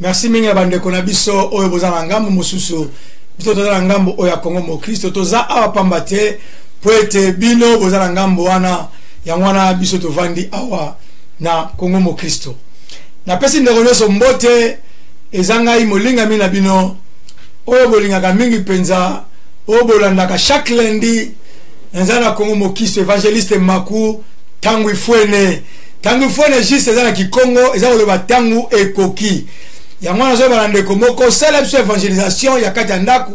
Merci mingi na bandeko na biso oyo boza na ngambo mosusu. Biso toza na ngambo oyo ya Congo Mokristo, toza awa pamba te po ete bino boza na ngambo wana, yango wana biso tovandi awa na Congo Mokristo. Napesi ndeko nyonso mbote, eza ngai molingami na bino oyo bolingaka mingi mpenza, oyo bolandaka chaque lundi naza na Congo Mokristo, evangeliste Maku Tangu Ifuene. Tangu Ifuene juste eza na Kikongo, eza koloba tangu ekoki. Yango wana nazoba na ndeko moko, sala biso evangelisation ya kati ya ndako.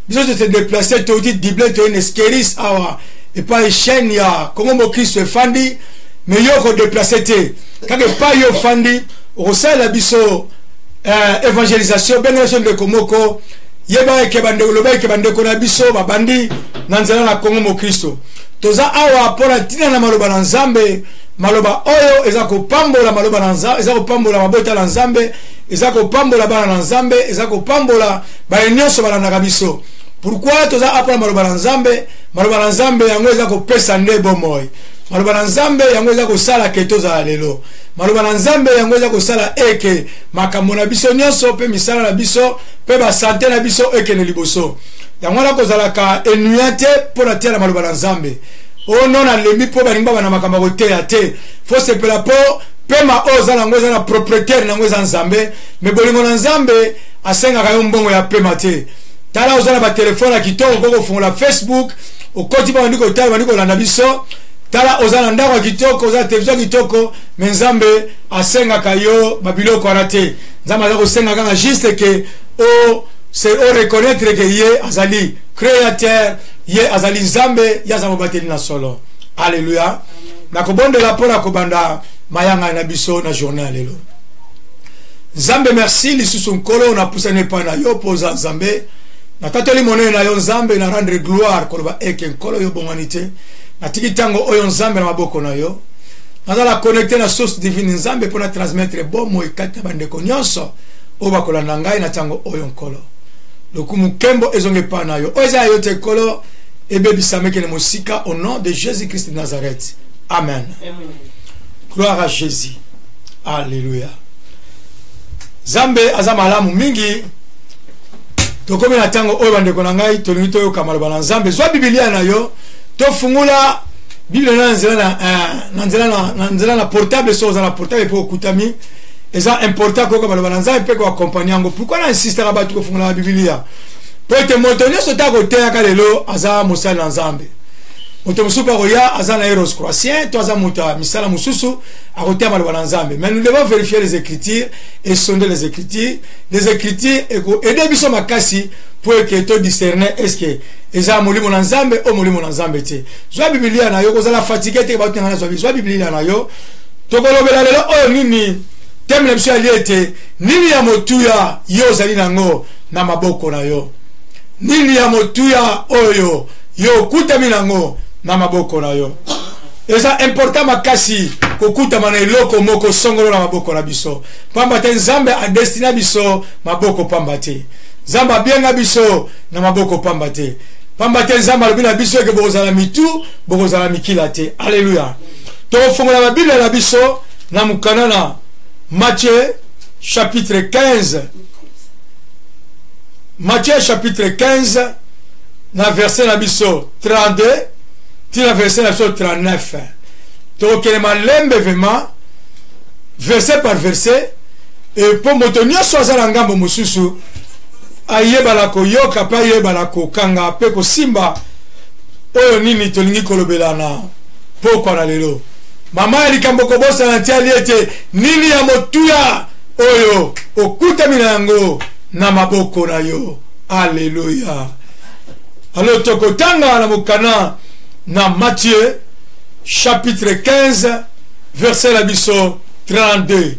Biso to se déplacer, touti Dublin, toye na Eskeris awa epai chaîne ya Congo Mokristo efandi, mais yo ko déplacer te, kaka epai yo ofandi okosalela biso evangelisation. Bengela biso ndeko moko, yeba eke bandeko, loba eke bandeko na biso babandi na nzela na Congo Mokristo. Toza awa mpo na ntina na maloba na Nzambe, maloba oyo eza kopambola maloba na Nzambe, eza kopambola mabota na Nzambe, eza kopambola bana na Nzambe, eza kopambola baye nyonso balandaka biso. Pourquoi toza awa mpo na maloba na Nzambe? Maloba na Nzambe yango eza kopesa nde bomoi. Maloba na Nzambe yango eza kosala ke tozala lelo. Maloba na Nzambe yango eza kosala eke makambo na biso nyonso mpe misala na biso mpe basante na biso ekende liboso. Yango wana kozalaka enuya te mpo na tia na maloba na Nzambe. Oh non, nalembi mpo balingi babanda makambo ya koteya te. Fo sepela mpo pema oyo oza nango eza na propriétaire nango eza Nzambe. Me bolingo na Nzambe asengaka yo mbongo ya pema te. Tala, oza na batelefone ya kitoko, okoki kofungola Facebook, okoti babandi kotala, bandi kolanda biso. Tala, oza na ndako ya kitoko, oza na televizio ya kitoko, me Nzambe asengaka yo babiloko wana te. Nzambe aza kosenga kaka juste ke o se o reconnaître ke ye azali créateur, ye azali Nzambe, ye aza mobateli na solo. Alléluia. Nakobondela mpo na kobanda mayangani na biso na journée ya lelo. Nzambe, merci lisusu Nkolo, napusani epai na yo mpo oza Nzambe. Natatoli monene na yo Nzambe, na rendre gloire koloba eke Nkolo yo bongwani te. Natiki ntango oyo Nzambe na maboko na yo. Nazala connecte na source divine Nzambe mpo na transmettre bomoi kati na bandeko nyonso oyo bakolanda ngai na ntango oyo Nkolo. Lokumu nkembo ezonga epai na yo. Oyo eza ya yo te Nkolo, ebebisama ekende mosika au nom de Jésus-Christ de Nazareth. Amen. Amen. Gloire à Jésus. Alléluia. Nzambe aza malamu mingi. Tokomi na ntango oyo bandeko na ngai tolingi toyoka maloba na Nzambe. Zwa Biblia na yo, tofungula Biblia na nzela na, na nzela na, na nzela na portable. So oza na portable mpe okutami, eza important koyoka maloba na Nzambe mpe koakompagne yango. Pourquoi na insistaka bato kofungola na Biblia? Mpo ete moto nyonso ta koteyaka lelo aza mosali na Nzambe. Moto mosusu mpe akoya aza na ye rose croatien to aza moto ya misala mosusu, akoteya maloba na Nzambe. Mais nous devons vérifier les écritures et sonder les écritures. Les écritures ekoaide biso makasi mpo eke to discerner est ce que eza molimo na Nzambe o molimo na Nzambe te. Zwa Biblia na yo, kozala fatigue te, bato na zwa zwa Biblia na yo. Tokolobela lelo oyo nini? Thème na biso ya ete nini ya motuya yo ozali nango na maboko na yo? Nini ya motuya oyo yo okutami nango na maboko na yo? Eza important makasi kokutama na eloko moko songolo na maboko na biso, pamba te Nzambe adestina biso maboko pamba te. Nzambe abienga biso na maboko pamba te, pamba te Nzambe alobi na biso eke bokozala mitu, bokozala mikila te. Alleluya. Tokofongola babiblia na biso na mokanda na Matthieu chapitre 15. Matthieu chapitre 15 na verset na biso 32 ti na verset na biso 39. Tokokende malembe vraiment verset par verset, mpo moto nyonso aza na ngambo mosusu ayebana koyoka mpe ayebana kokanga mpe kosimba oyo nini tolingi kolobela na pokwa na lelo. Mama ya likambo kobosana ntiali ete nini ya motuya oyo okutami na yango na maboko na yo. Alleluya. Alors tokotanga na mokana na Matthieu chapitre 15 verset na biso 32.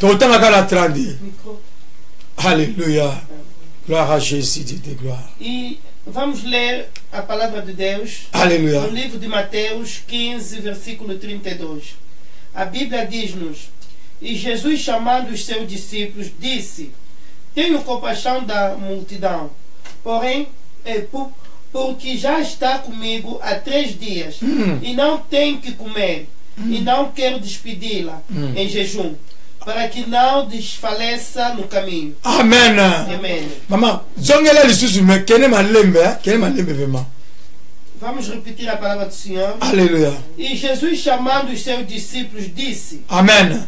Tokotanga kaka na 32. Alléluia. Gloire à Jésus, Dieu de gloire. E vamos ler a palavra de Deus. Aleluia. No livro de Mateus 15, versículo 32. A Bíblia diz-nos: E Jesus, chamando os seus discípulos, disse: Tenho compaixão da multidão, porém, porque já está comigo há 3 dias e não tem que comer, e não quero despedi-la em jejum, Para que não desfaleça no caminho. Amen. Amen. Mama, zongela lisusu me kene malembe, hein? Kene malembe vraiment. Vamos repetir a palavra do Senhor. Alléluia. E Jesus, chamando os seus discípulos, disse: Amen.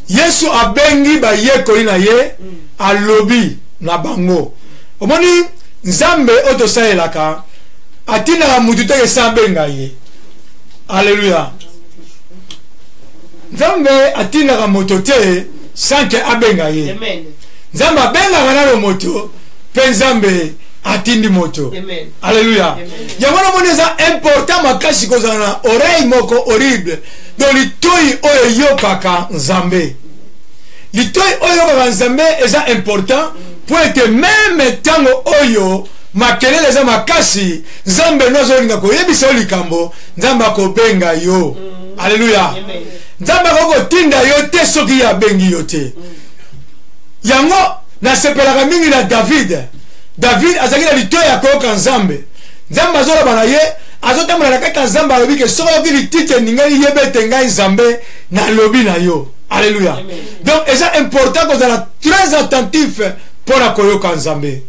Yesu abengi bayekoli na ye, alobi na bango. Omoni Nzambe oyo tosalelaka atindaka mutu te esa abenga ye. Alléluia. Nzambe atindaka moto te sans que abenga ye. Amen. Nzambe abengaka nano moto mpe Nzambe atindi moto. Amen. Alléluia. Amen. Yango namoni eza important makasi kozala na oreille moko horrible, donc litoi oyo eyokaka Nzambe. Litoi oyo eyokaka Nzambe eza important mpo ete meme ntango oyo makelele eza makasi, Nzambe no azolinga koyebisa yo likambo, Nzambe akobenga yo. Alléluia. Amen. Nzambe akoki kotinda yo te soki ye abengi yo te. Yango nasepelaka mingi na David. David azalaki na litoi ya koyoka Nzambe. Nzambe azoloba na ye, azotambola na kati ya Nzambe, alobi ke soki oyoki lititi eningani, yeba ete ngai Nzambe nalobi na yo. Alléluia. Amen. Donc eza important kozala très attentif mpo na koyoka Nzambe.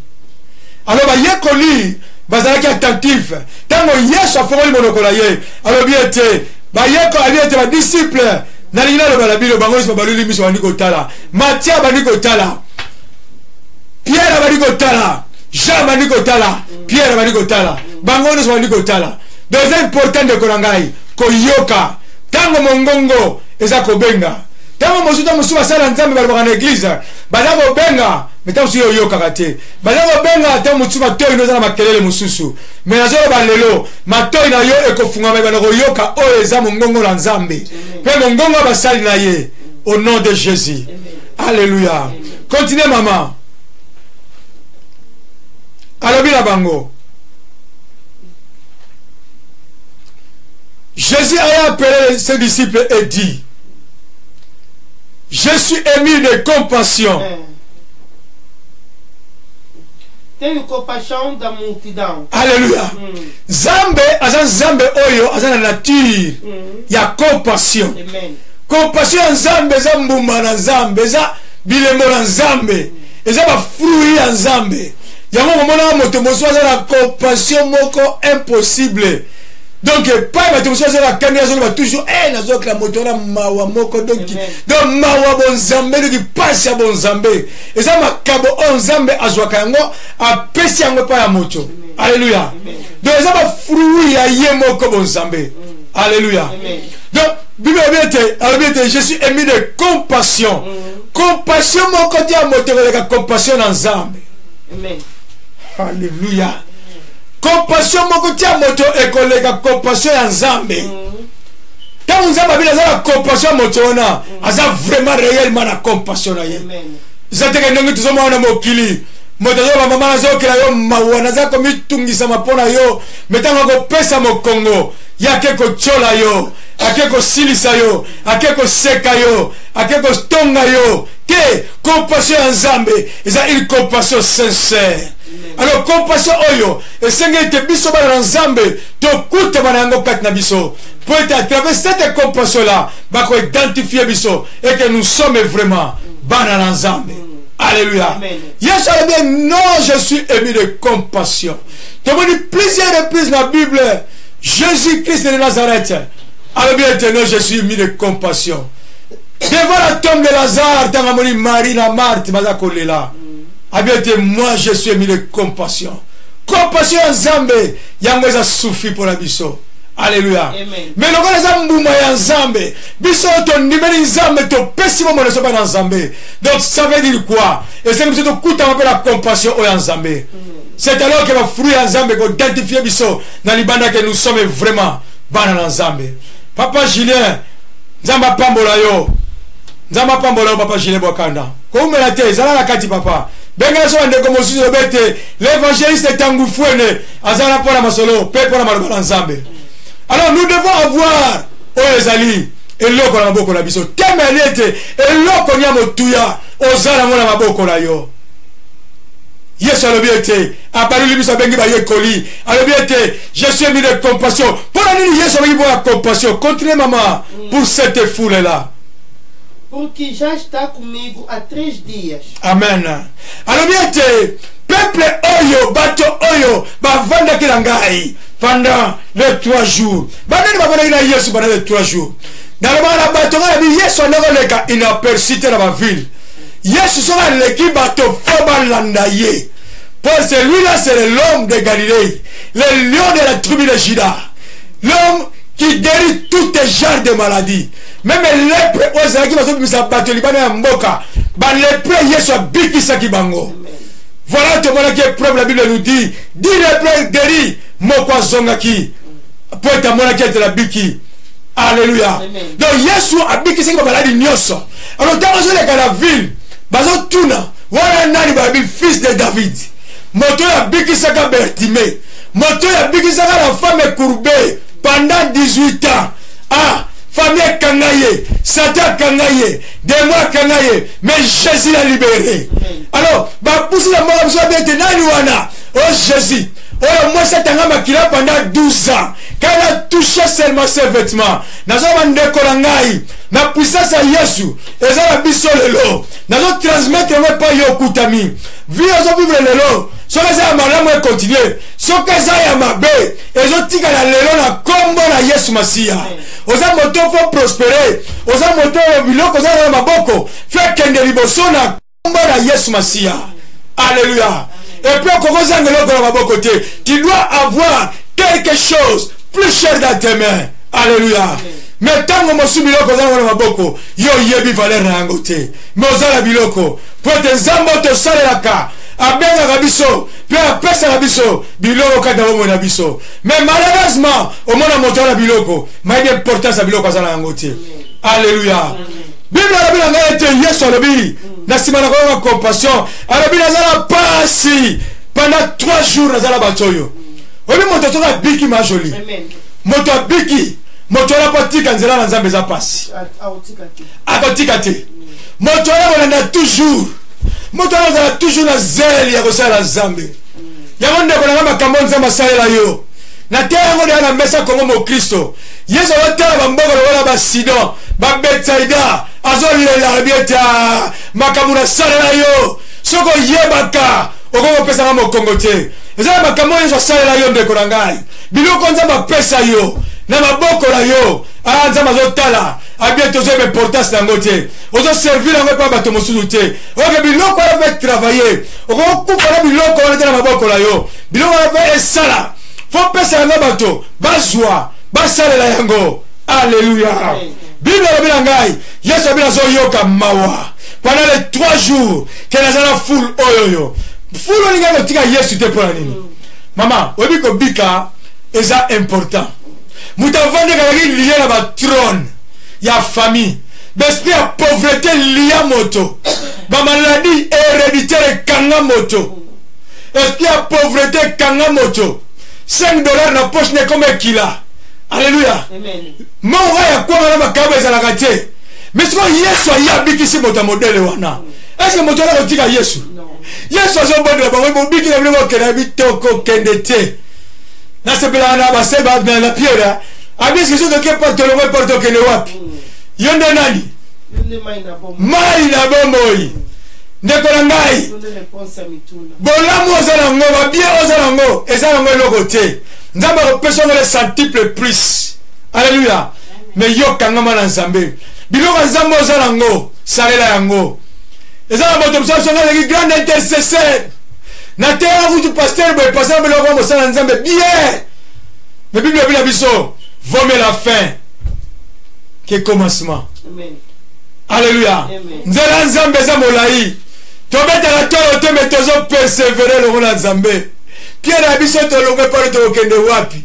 Alors bayekoli bazalaki attentif ntango Yesu afongoli monoko na ye, alobi ete bayekoli, alobi ete badisiple, nalingi naloba na bino, bango nyonso babaloli miso, bandi kotala Matthieu, abandi kotala Pierre, abandi kotala Jean, abandi kotala Pierre, abandi kotala bango nyonso bandi kotala. Donc eza important ndeko na ngai koyoka ntango mongongo eza kobenga. Ntango mosusu, ntango mosusu basala Nzambe balobaka na eglise, baza kobenga, me ntango mosusu yo oyokaka te. Baza kobenga ntango mosusu matoi no eza na makelele mosusu, me nazoloba lelo matoi na yo ekofungama, ebanda koyoka oyo eza mongongo na Nzambe mpe mongongo ya basali na ye, au nom de Jésus. Alléluia. Continue mama. Alobi na bango, Jésus a appelé ses disciples et dit: je suis ému de compassion. Tenho compaixão da multidão. Alléluia. Nzambe aza Nzambe oyo aza na nature ya compassion. Amen. Compassion ya Nzambe eza mbuma na Nzambe, eza bilembo na Nzambe, eza bafruit ya Nzambe. Yango komonaka moto mosusu aza na compassion moko impossible. Donc epai bato mosusu aza bakandi, azoloba toujours nazokela moto wana mawa moko. Donc Amen. donc mawa bonzambe, donc pasi ya bonzambe eza makabo oyo Nzambe azwaka yango, apesi yango epai ya moto. Alléluia. Amen. Donc eza bafruit ya ye moko bonzambe. Alléluia. Amen. Donc Bible alobi ete, alobi ete je suis ému de compassion. Compassion moko te ya moto ekoleka compassion na Nzambe. Amen. Alléluia. Compassion moko te ya moto ekoleka compassion ya Nzambe. Ntango Nzambe abini aza na compassion ya moto wana, aza vraiment réellement na compassion na ye. Amen. Eza teke ndenge tozomona na mokili, moto azoloba mama nazokela yo mawa, naza komitungisama mpo na yo, me ntango akopesa mokongo ye ake kotiola yo, ake kosilisa yo, ake koseka yo, ake kotonga yo te. Compassion ya Nzambe eza une compassion sincère. Alors compassion oyo esengeli ete biso bana na Nzambe tokutama na yango kati na biso, po ete à travers cette compassion là bakoidentifie biso et que nous sommes vraiment bana na Nzambe. Alléluia. Amen. Yesu alobi non, je suis ému de compassion. Tomoni plusieurs reprises na Bible Jésus-Christ de Nazareth alobi ete non, je suis ému de compassion. Devant la tombe de Lazare, ntango amoni Marie na Marthe baza kolela, abi ete moi je suis ému de compassion. Compassion ya Nzambe yango eza sufi mpona biso. Alléluia. Amen. Mais lokola eza mbuma ya Nzambe, biso oyo tondimeli Nzambe, topesi bomoi na biso mpe na Nzambe. Donc ça veut dire quoi? Esengi biso tokutama mpe na compassion oyo ya Nzambe. C'est alors que bafruit ya Nzambe koidentifie biso na libanda que nous sommes vraiment bana na Nzambe. Papa Julien, Nzambe apambola yo. Nzambe apambola yo papa Julien Bwakanda. Koumela te, ezala na kati papa. Benga biso bandeko mosusu, loba ete l'évangéliste Tangu Fwene azala mpo na masolo mpe mpo na maloba na Nzambe. Alors nous devons avoir oyo ezali eloko na maboko na biso. Teme ali ete eloko nya motuya oza nango na maboko na yo. Yesu alobi ete abaloli biso, abengi bayekoli, alobi ete je suis ému de compassion. Mpo na nini Yesu abengi mpo ya compassion? Continue mama, pour cette foule là. Porque já está comigo há 3 dias. Amen. Alobi ete peuple oyo, bato oyo bavandaki na ngai pendant les 3 jours. Banani bavandaki na Yesu pendant les 3 jours? Nalobaka na bato ngai nabi, Yesu anda koleka inaperçu te na baville. Yesu soki aleki, bato fo balanda ye, po celui-là, c'est l'homme de Galilée, le lion de la tribu de Juda, l'homme qui guérit tous les genres de maladies, même lèpre oyo ezalaki bazobimisa bato libanda ya mboka. Balèpre, Yesu abikisaki bango. Voilà, tomonaki épreuve. La Bible nous dit 10 lépreux guéris, moko azongaki po ete amonaki ete nabiki. Alléluia. Donc Yesu abikisaki bamaladi nyonso. Alors ntango azoleka na ville, bazotuna: wana nani? Babi: fils de David, moto oyo abikisaka Bartimée, moto oyo abikisaka la femme courbée pendant 18 ans. Ah, famille ekanga ye, Satan akanga ye, démon akanga ye, mais Jésus l'a libéré. Alors bapusi na mboka biso, babi ete nani wana? O Jésus oyo mwasi atanga makila pendant 12 ans, quand elle a touché seulement ses vêtements. Naza bandeko na ngai, na puissance ya Yesu eza na biso lelo, nazotransmettre yango epai yo okutami. Vie ozovivre lelo, soki eza ya malamu, econtinue. Soki eza ya mabe, ezotikala lelo na nkombo na Yesu Masiya. Oza moto fo prospérer, oza moto oyo biloko oza na maboko fe kende liboso na nkombo na Yesu Masiya. Alléluia. Et puis okoki ozanga eloko na maboko te. Tu dois avoir quelque chose plus cher dans tes mains. Alléluia. Mais ntango mosusu biloko oza nango na maboko, yo oyebi valeur na yango te, mais oza na biloko po ete Nzambe oyo tosalelaka abengaka biso mpe apesaka biso biloko kati na bomoi na biso. Mais malheureusement, omona moto aza na biloko, mayebi importance ya biloko aza na yango te. Alleluya. Bible alobi na ngai ete Yesu alobi na nsima na koyoka compassion, alobi: naza na pasi pendant 3 jours, naza na bato oyo. Oyebi moto soki abiki, majoli moto abiki, moto wana po atika nzela na Nzambe eza pasi, akotika te. Moto wana kolanda toujours, moto wana ozala toujours na zele ya kosalela Nzambe. Yango ndeko na nga, makambo Nzambe asalela yo na te, yango deya na mesa Kongo Mokristo. Yesu azotala bamboka lokola Basidon, Babetsaida, azolela, alobi ete: makambo nasalela yo, soki oyebaka, okoki kopesanga mokongo te. Eza na makambo oyo Yesu asalela yo, ndeko na ngai. Biloko Nzambe apesa yo na maboko na yo, ah, Nzambe azotala, abi ete ozoyeba importance na yango te, ozoservir yango epa bato mosusu te. Oke biloko wana mpe travaille, okokufa na biloko wana te na maboko na yo. Biloko wana mpe esala fo pesa yango bato bazwa, basalela yango. Alleluya. Bible alobi na ngai, Yesu abi: nazoyoka mawa pendant les 3 jours ke naza na foule oyo. Oyo foule olingai kotika Yesu te mpo na nini? Mama, oyebi kobika eza important. Moto avandi ezalaki lié na batrône ya famille, baesprit ya pauvreté lia moto, bamaladi héréditaire ekanga moto, esprit ya pauvreté ekanga moto. 5 dollar na poche na ekoma ekila. Alleluya. Mbongo ya kwanga na makambo ezalaka te. Mais sikoyo Yesu aye, abikisi moto ya modèle wana. Est-ce moto wana kotika Yesu? Yesu azobondela bango: bobiki na bino, bokende bitoko, kende te. Nasepelaka na base na Pierre, abisi soki oke porte, olongo porte, okende wapi? Yo nde nani? Mai na bomoi. Ndeko na ngai, bolamu oza nango, babie oza nango, eza nango eloko te. Nzambe akopesa yango le centuple plus. Alleluya. Mais yo kangama na Nzambe. Biloko ya Nzambe oza nango, salela yango. Eza na moto mosusu songa azalaki grande intercesseur na teya kutu pasteur boye, pasteur biloko mosala Nzambe bien. Mais Bible elobi na biso: vaut mieux la fin que commencement. Alleluya. Nzela ya Nzambe eza molai. Tobetaka tolo te, mais tozopersévérer elongo na Nzambe. Pierre ya biso, tolongwe pano, tokokende wapi?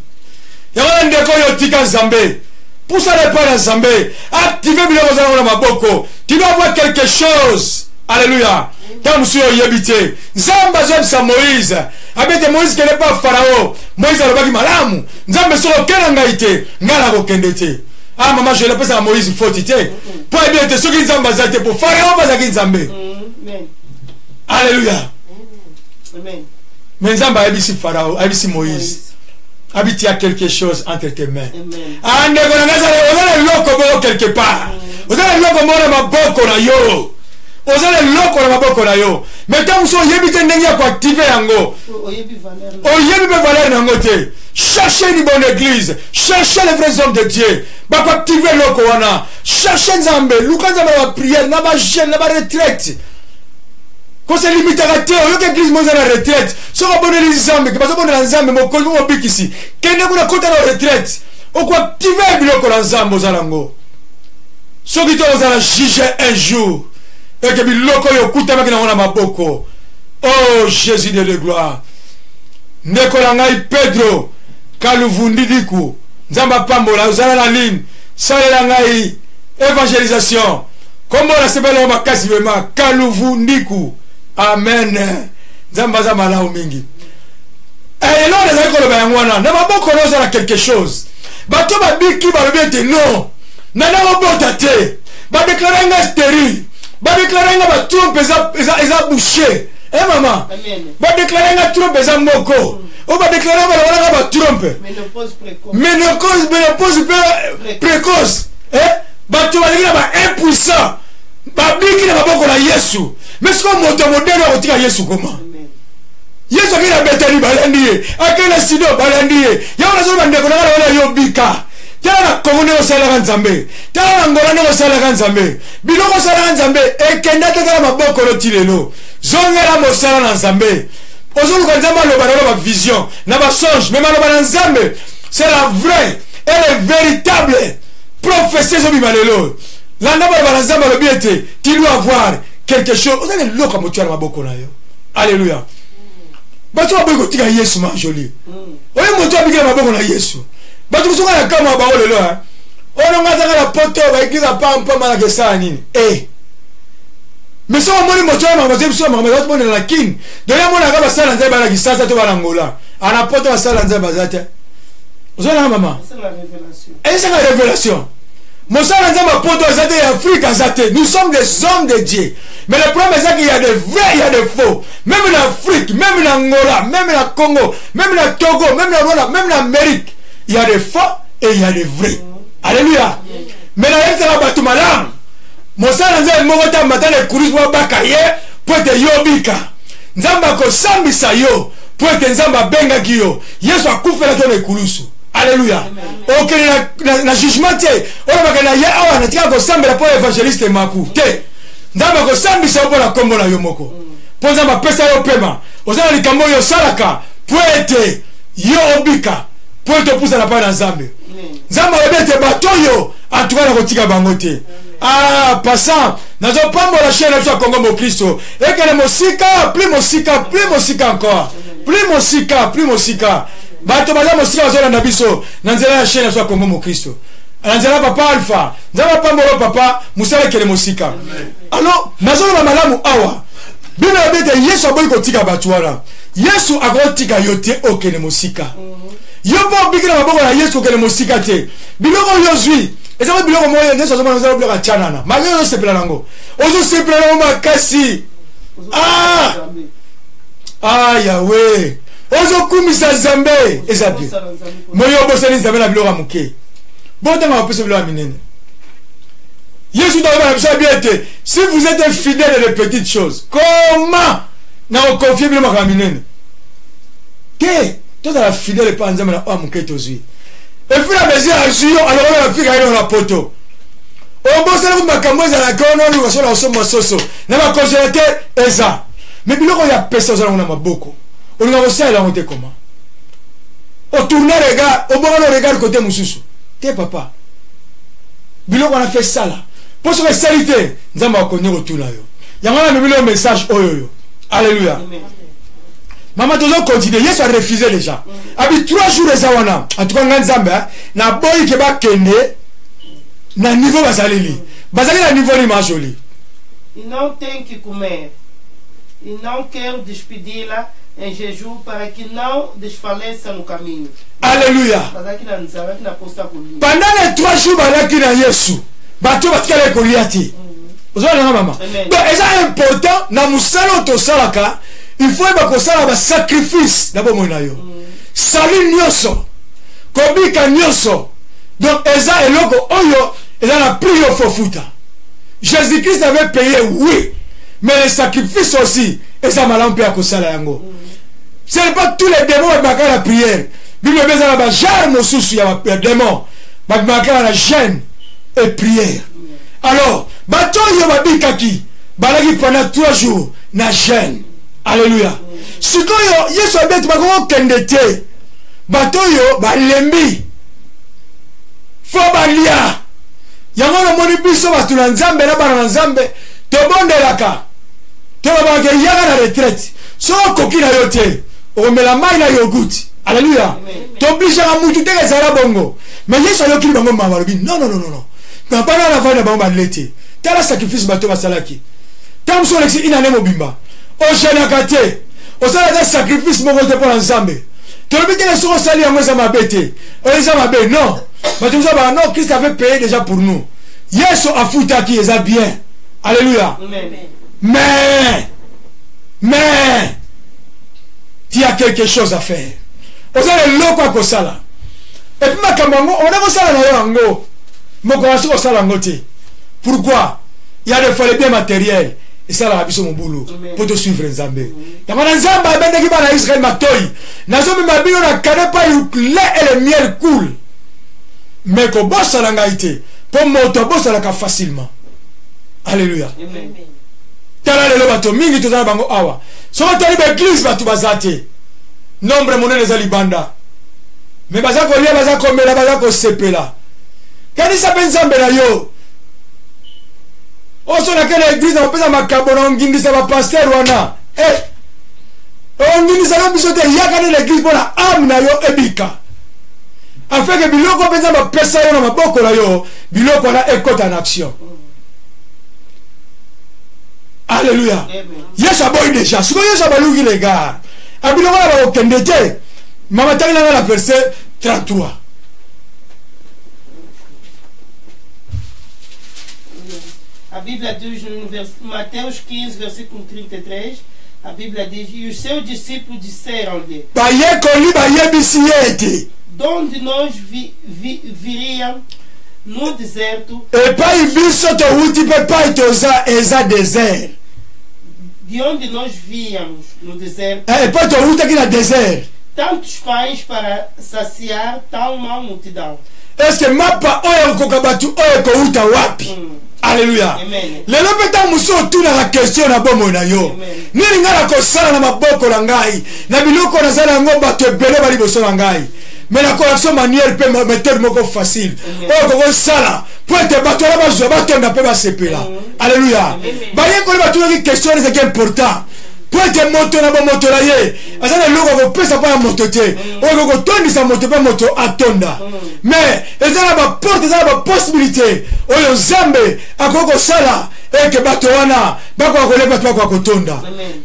Yango na ndeko oyo otika Nzambe, pusana epai na Nzambe, active biloko oza nango na maboko. Tu dois avoir quelque chose. Alleluya. Ntango mosusu oyebi te, Nzambe azoyebisa Moïse, abete: Moïse, kende pa Farao. Moïse alobaki: malamu Nzambe, soki okende ngai te, ngai nakokende te. Ah, mama Joel, apesaka Moïse foti te, mpo ayebi ete soki Nzambe aza te, po Farao bazalaki Nzambe. Alleluya. Mais Nzambe ayebisi Farao, ayebisi Moïse, abi: tu as quelque chose entre tes mains. Ah, ndeko na ngai, oza na eloko moko quelque part. Oza na eloko moko na maboko na yo. Oza na eloko na maboko na yo. Mais ntango mosusu oyebi te ndenge ya koactive yango. Oyebi mpe valeur na yango te. Cherchez une bonne église. Cherchez les vrais hommes de Dieu. Bakoactive eloko wana. Cherchez Nzambe. Luka Nzambe na baprière, na bajeune, na baretraite. Koselimitaka te. Oyoki église moko eza na retraite. Soki obondeli Nzambe, bazobondela Nzambe, mokonzi mobikisi. Kende kuna, kota na retraite. Okoactive biloko na Nzambe oza nango. Soki te ozala juge un jour. Eke biloko oyo okutamaki nango na maboko. Oh Jésus de de gloire. Ndeko na ngai Pedro Kaluvundidiku, Nzambe apambola, ozala na ligne, salela ngai évangélisation. Kombo na sepela makasi vraiment Kaluvundiku. Amen. Nzambe aza malamu mingi. Eloko nazali koloba yango wana, na maboko na ozala quelque chose. Bato babiki balobi ete non, nana kobota te. Badeklare nga stérile. Badeklare nga ba trompe eza eza eza bouché. Eh mama? Badeklare nga trompe eza moko. O badeklare ba balaka ba trompe. Ménopause précoce. Ménopause, ménopause précoce. Eh? Bato balingi na ba impuissant. Babiki na maboko na Yesu. Mais sikoyo moto ya modele akotika Yesu koma? Yesu akei na Betani balandi ye, akei na Sido balandi ye. Yango nazoloba ndeko na ngai wana yo bika. Tala na Kongo ndenge osalelaka Nzambe, tala na Angola ndenge osalelaka Nzambe. Biloko osalelaka Nzambe ekenda te kaka maboko no ti lelo. Zongela mosala na Nzambe. Ozoluka Nzambe aloba na yo na ba vision, na ba songe, mais maloba na Nzambe c'est la vraie et le véritable prophétie ezobima lelo. Landa maloba na Nzambe alobi ete tu dois avoir quelque chose. Oza na eloko ya motuya na maboko na yo. Alléluia. Bato baboyi kotika Yesu ma jolie. Oyo moto abiki na maboko na Yesu. Bato mosusu na kamwa bango lelo hein. Oyo nga azaka na poto ba église ya pampa malaka esala nini? Eh. Mais soki omoni moto ya makambo biso makambo ezali komonela na Kin, donc ye amonaka basala nzambe bana Kisasa to bana Angola. Ana poto basala nzambe baza te. Ozolanga mama? Ezanga révélation. Mosala nzambe ya poto aza te, ya Afrique aza te. Nous sommes des hommes de Dieu. Mais le problème c'est qu'il y a des vrais, il y a des faux. Même en Afrique, même en Angola, même en Congo, même en Togo, même en Rwanda, même en Amérique, il y a des faux et il y a des vrais. Alléluia. Mais na yebisaka bato malamu, mosala nzambe moko te amata na ekulusu mpo abaka ye mpo ete yo obika. Nzambe akosambisa yo mpo ete Nzambe abengaki yo. Yesu akufelaki yo na ekulusu. Alléluia. Okende na jugement te, olobaka na ye awa natika kosambela mpo évangéliste Maku te. Nzambe akosambisa yo mpo na nkombo na yo moko, mpo Nzambe apesa yo pema. Oza na likambo oyo osalaka mpo ete yo obika, mpo ete opusana mpai na Nzambe. Nzambe alobi ete bato oyo antuka nakotika bango te. Ah, passant nazopambola chaîne na biso ya Congo Mokristo ekende mosika, plus mosika, plus mosika encore, plus mosika, plus mosika. Bato baza mosika bazolanda biso na nzela ya chaîne na biso ya Congo Mokristo, na nzela papa Alpha. Nzambe apambola papa, mosala ekende mosika. Alors nazoloba malamu awa, Bible elobi ete Yesu aboyi kotika bato wana. Yesu akotika yo te okende mosika. Yo mpo obiki na maboko na Yesu okende mosika te. Biloko oyo ozwi eza biloko moko Yesu azomona eza biloko ya tianana. Malgré ozosepela nango, ozosepela nango makasi. Ah! Ah Yahweh, ozokumisa Nzambe eza bien. Moyo obosani Nzambe na biloko ya moke. Botanga bapesa biloko ya minene. Yesu taloba na biso abi ete si vous êtes fidèle de petites choses, comment na koconfie bino makambo minene te? Tozala fidèle epai Nzambe na oyo moke tozwi. Efi na mesure azwi yo alokoli na Afrika ye na poto. Obosani kutu makambo ezalaka wana oluka sola osomba soso na bacongélateur eza. Mais biloko ya pesa oza nango na maboko, olinga kosalela yango te koma? Otourne regard, obongana regard kote mosusu te papa. Biloko wana fe sala mpo soki esali te Nzambe akondi kotuna yo. Yango wana amemeli yo message oyo yo. Alléluia. Mama tozo continuer. Yesu a refusé déjà. Abi 3 jours eza wana. En tout cas nga Nzambe na boyi ke bakende na niveau bazaleli. Bazali na niveau ni ma jolie. E não tem que comer. E não quero despedi-la em jejum para que não desfaleça no caminho. Alléluia. Bazalaki na nzala, bazalaki na posa kolia. Pendant les 3 jours balaki na Yesu, bato batikala kolia te. Ozolanga mama? Donc eza important na mosala oyo tosalaka, il faut yeba kosala ba sacrifice na bomoi na yo. Salut nyonso, kobika nyonso. Donc eza eloko oyo eza na prix yo fofuta. Jésus-Christ avait payé, oui, mais le sacrifice aussi eza malamu mpe ya kosala yango. Ce n'est pas tous les démons babimaka na prière. Bible ebi eza na bagenre mosusu ya démon babimaka na jeûne et prière. Alors bato oyo babikaki balaki pendant 3 jours na jeûne. Alléluia. Sikoyo Yesu abeti bakoki kokende te, bato oyo balembi fo balia. Yango namoni biso bato na Nzambe na bana na Nzambe tobondelaka, tolobaka eyaka na retraite. Soki okoki na yo te, okomela mai na yogourt. Alleluya. Tobligeaka mutu te ezala bongo, mais Yesu ayokili bango mawa, alobi non, non, non, non, na bana na vandi na bango bale te. Tala sacrifice bato basalaki. Ntango mosusu olekisi inane mobimba ojenaka te, osala ata sacrifice moko te mpo na Nzambe. Tolobi te soki osali yango eza mabe te, oyo eza mabe, non. Bato mosusu baa non, Christ avait payé déjà pour nous, Yesu afutaki, eza bien. Alléluia. Mais tu as quelque chose à faire, oza na eloko ya kosala. Et puis makambo yango ona kosala na yo yango mokolo soki osala yango te. Pourquoi? Il y a des fois les biens matériels esalaka biso mobulu mpo tosuivre Nzambe. Yango na Nzambe abendaki bana ya Israele matoi, nazomema bino na kane pai lait et le miel coule, mais kobosana ngai te, mpo moto abosanaka facilement. Alleluya. Tala lelo bato mingi toza na bango awa, soki otali baeglise bato baza te, nombre monene eza libanda, me baza kolia, baza komela, baza kosepela. Kanisa mpe Nzambe na yo. Oso nakei na eglise, nakopesa makabo, na ongindisa bapaster wana, eh, ongindisa no biso te. Yaka nde na eglise mpo na ame na yo ebika, afin ke biloko mpenza bapesa yo na maboko na yo, biloko wana ekota na action. Alleluya. Yesu aboyi deja. Sikoyo Yesu abaluki legard, abiloko wana bakokende te. Mama, tangi nanga na verset 33. A Bíblia diz no Mateus 15, versículo 33, a Bíblia diz: E os seus discípulos disseram-lhe: Bayekoli bayebisi ye ete: Donde nós viriam no deserto, epai biso towuti mpe epai toza eza désert. De onde nós víamos no deserto, Epai towutaki na désert, tantos pães para saciar tão má multidão? Est-ce mapa oyo ekokoka bato oyo ekowuta wapi? Alleluya. Lelo mpe ntango mosusu otunaka question na bomoi na yo: nini ngai nakosala na maboko na ngai, na biloko naza na yango? Bato ebele ba liboso na ngai, mais nakola biso manière mpe méthode moko facile oyo kokosala mpo ete bato wana bazwa, batonda mpe basepela. Alleluya. Bayekoli batunaki question wana, ezalaki important, mpo ete moto na bomoto na ye aza na eloko ya kopesa mpo ya moto te oyo kotondisa moto mpe moto atonda. Mais eza na baporte, eza na bapossibilité oyo Nzambe akoki kosala eke bato wana bakoka kolia, bato bakoka kotonda.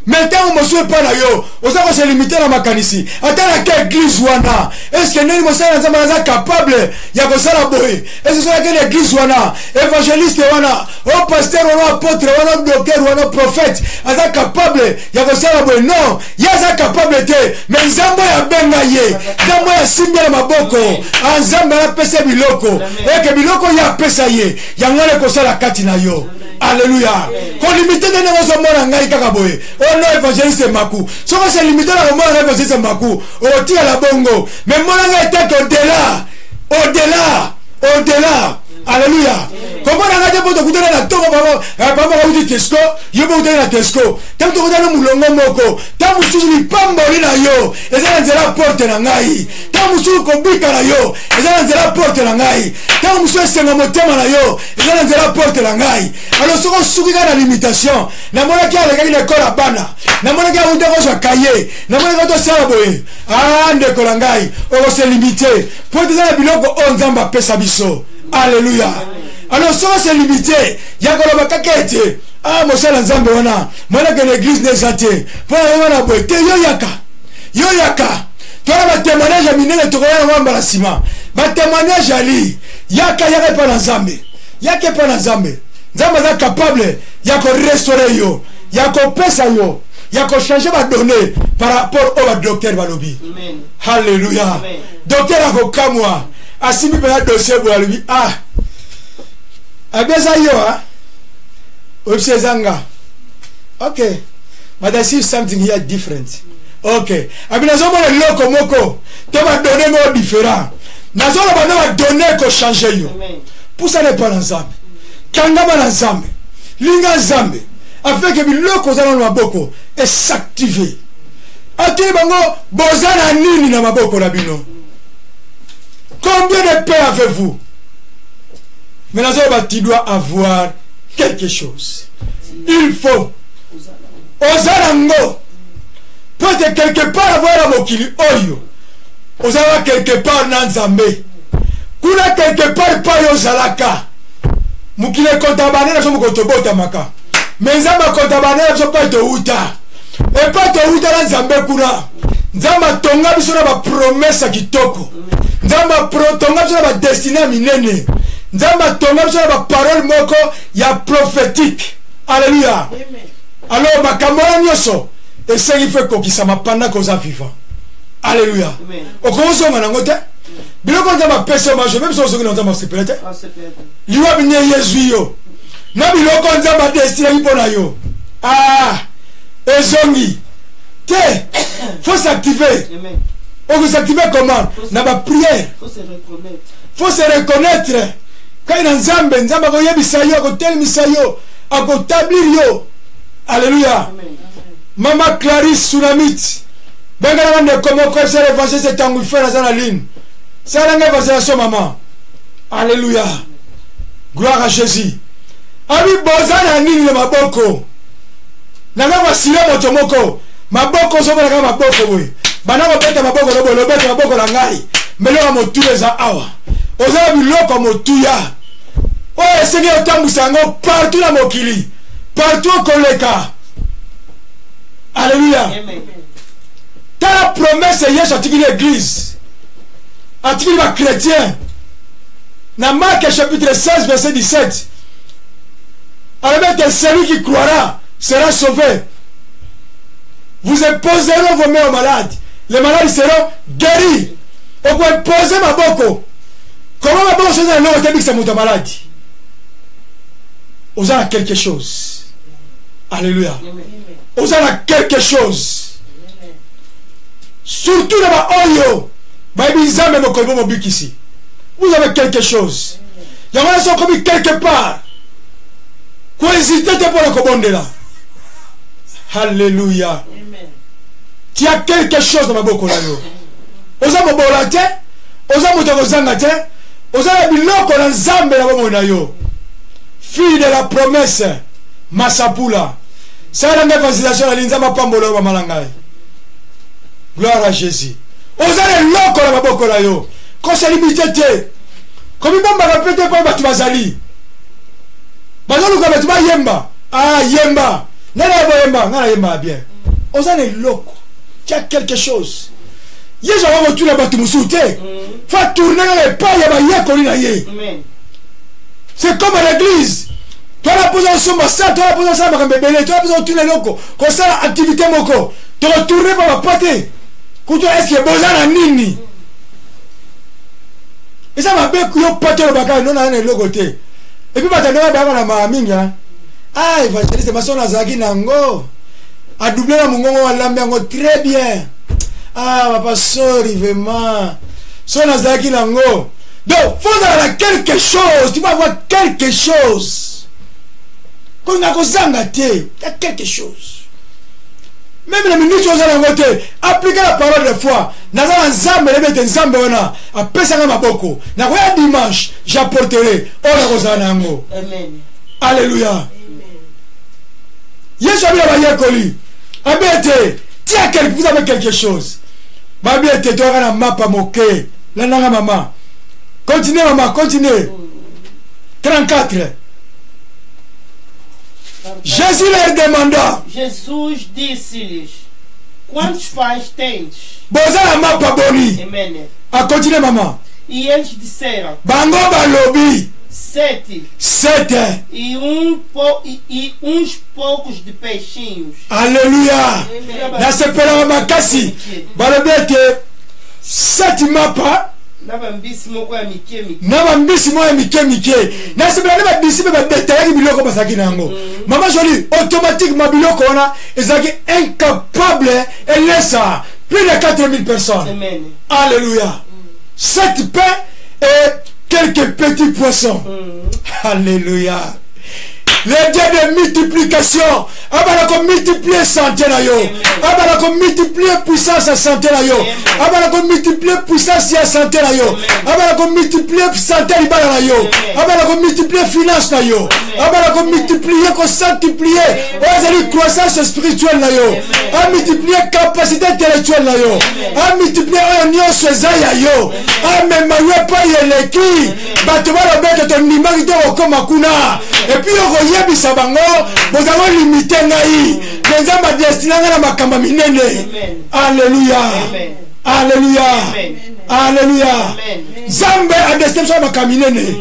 Mais ntango mosusu epai na yo oza kose limiter na makanisi: ata na ke église wana, est-ce ndeni mosala na Nzambe aza capable ya kosala boye? Est-ce soki ake na église wana, évangéliste wana, o pasteur wana, apôtre wana, docteur wana, prophète aza capable ya kosala boye? Non, ye aza capable te, mais Nzambe oyo abenga ye, Nzambe oyo asimbi na maboko, a Nzambe apesa biloko eke biloko oyo apesa ye, yango wana ekosala kati na yo. Alleluya. Kolimiter te ndenge ozomona ngai kaka boye, ono évangéliste Maku. Soki ose limiter na komona ngai évangéliste Maku, okotikala bongo. Mais mona ngai etake au-delà, au-delà, au-delà. Alleluya. Komona ngai te mpo tokutana na ntongo, pamba kauti Tesco, yo mpo okutani na Tesco. Ntango tokutani molongo moko, ntango mosusu lipamboli na yo eza na nzela porte na ngai, ntango mosusu kobika na yo eza na nzela porte na ngai, ntango mosusu esenga motema na yo eza na nzela porte na ngai. Alors soki osuki kaka na limitation, namonaki alekaki na ekole ya bana, namonaki awuta kozwa kaye, namonaki otosala boye, a ndeko na ngai, okose limiter mpo ete eza na biloko oyo Nzambe apesa biso. Alleluya. Alors soki ose limiter ya koloba kaka ete a mosala Nzambe wana monake na église nde eza te mpo na yo wana boye te, yo yaka, yo yaka. Tona batémoignage ya minene, tokoya yango mbala nsima. Batémoignage ali, yaka, yaka epai na Nzambe, yaka epai na Nzambe. Nzambe aza capable ya korestaurer yo, ya kopesa yo, ya kochanger badonnées par rapport oyo badocteur balobi. Halleluya. Docteur akokamwa, asimbi mpenza dossier boye, alobi: ah, abeza yo, ah. Oyebisi eza nga. Ok, but I see something here different. Ok, abi nazomona eloko moko to badonne moko différent. Nazoloba na badonne ekochange yo. Pusana epa na Nzambe, kangama na Nzambe, linga Nzambe afin ke biloko oza nano maboko esactive. Atuni bango, boza na nini na maboko na bino? Combien de pain avez-vous? Mais nazoloba, tu dois avoir quelque chose. Il faut oza nango po ete quelque part avoir na mokili oyo ozalaka quelque part na Nzambe kuna, quelque part epai ozalaka. Mokili ekontabane na biso mokolo tobotamaka, me Nzambe akontabane na biso epai touta, epai touta na Nzambe kuna. Nzambe atonga biso na bapromese ya kitoko, Nzambe atonga biso na badestine ya minene, Nzambe atonga biso na baparole moko ya prophétique. Alleluya! Alors makambo wana nyonso esengi mpe ekokisama pendant koza vivant. Alleluya! Okozonga nango te. Biloko Nzambe apesi yo majo, meme soki ozongi na Nzambe, asepela te. Liwa bine yezwi yo na biloko Nzambe adestinaki mpo na yo. Ah, ezongi te. Faut s'activer. Okosactive comment? Na baprière. Faut se reconnaître kai na Nzambe. Nzambe akoyebisa yo, akotelemisa yo, akotablir yo. Alleluya! Mama Clarisse Sunamit, bengalanga ndeko moko esala évangéliste ntango ife naza na ligne. Salanga évangélisation, mama. Alleluya, gloire à Jésus. Abi boza na nini na maboko? Naza kosile moto moko maboko, ozomona kaka maboko boye, banda kobeta maboko no boye, lobeta maboko na ngai. Meloko motuya eza awa. Oza na biloko ya motuya oyo esengi otambwisa yango partout na mokili, partout okoleka. Alleluya! Tala promese Yesu atikili église, atikili bachrétien na Marc chapitre 16 verset 17. Alobi ete celui qui croira sera sauvé. Vous imposerez vos mains aux malades, les malades seront guéris. Okoimpose maboko koma maboko soki eza na eloko te ebikisa moto ya maladi. Oza na quelque chose. Alléluia! Oza na quelque chose, surtout na baoyo bayebi Nzambe mokolo mpo mobikisi. Vous avez quelque chose. Yango wana so okomi quelque part, kohésite te mpo na kobondela. Halleluya! Tu as quelque chose na maboko na yo. Oza mobola te, oza moto ya kozanga te, oza na biloko na Nzambe na bomoi na yo. Fille de la promesse Masapula, sala ngai évangélisation na Nzambe apambola yo, mama na ngai. Gloire à Jésus! Oza na eloko na maboko na yo. Kosalimite te, komibombaka mpe te mpo bato bazali bazoluka bato bayemba. Ah, yemba ngai na boyemba, ngai nayembaka bien. Oza na eloko, tu as quelque chose. Yesu akoki kotuna bato mosusu te, fa tourne kaka epai ya bayekoli na ye. C'est comme à l'église: toala mpoza kosomba sa, toala mpoza kosala makambo ebele, toala mpoza kotuna eloko, kosala activité moko, tokotourne mpo bapa te kutu eske boza na nini? Eza mabe yo pate olobaka no na eloko te. Et puis bato ndenge bayaka na mawa mingi. Ah, évangéliste maso nazalaki nango, adouble na mongongo, alambi yango très bien. Ah papa, sorry vraiment, so nazalaki nango. Donc faut ozala na quelque chose. Tu vas avoir quelque chose, kolinga kozanga te ya quelque chose. Même na minute oza nango te, applique la parole de foi. Naza na Nzambe, nayebi ete Nzambe wana apesanga maboko. Nakoya dimanche, j'apporterai oyo nakozala na yango. Alleluya! Yesu abi na bayekoli, abi ete tia quelque, vous avez quelque chose? Babi ete toyaka na mapa moke. Landanga mama, continue mama, continue. 34. Jésus leur demanda. Jesus disse-lhes: Quantos pães tendes? Boza na mapa boni? Amen. Akontinue mama. E eles disseram: Bango balobi: Sete. Sete. E uns poucos de peixinhos. Alleluya! Nasepelaka makasi. Balobi ete sept mapa. Na bambisi moko ya mike mike. Na bambisi moko ya mike mike. Nasepela nde badisiple badetayaki biloko bazalaki na yango. Mama Jolie, automatiquement biloko wana ezalaki incapable elesa plus de 4000 personnes. Amen. Alléluia. Sept pains et quelques petits poissons. Alléluia. Le Dieu de multiplication abala komultiplie santé na yo, abala komultiplie puissance ya santé na yo, abala komultiplie puissance ya santé na yo, abala komultiplie santé ya libala na yo, abala komultiplie finance na yo, abala komultiplie, kocentuplie oyo ezali croissance spirituelle na yo, amultiplie capacité intellectuelle na yo, amultiplie oyo nyonso eza ya yo, amema yo epai eleki bato baloba ete tondimaki te kokoma kuna. Et puis okoyebisa bango boza kolimite ngai, me Nzambe adestina ngai na makambo ya minene. Alleluya, alleluya, alleluya. Nzambe adestine biso na makambo minene.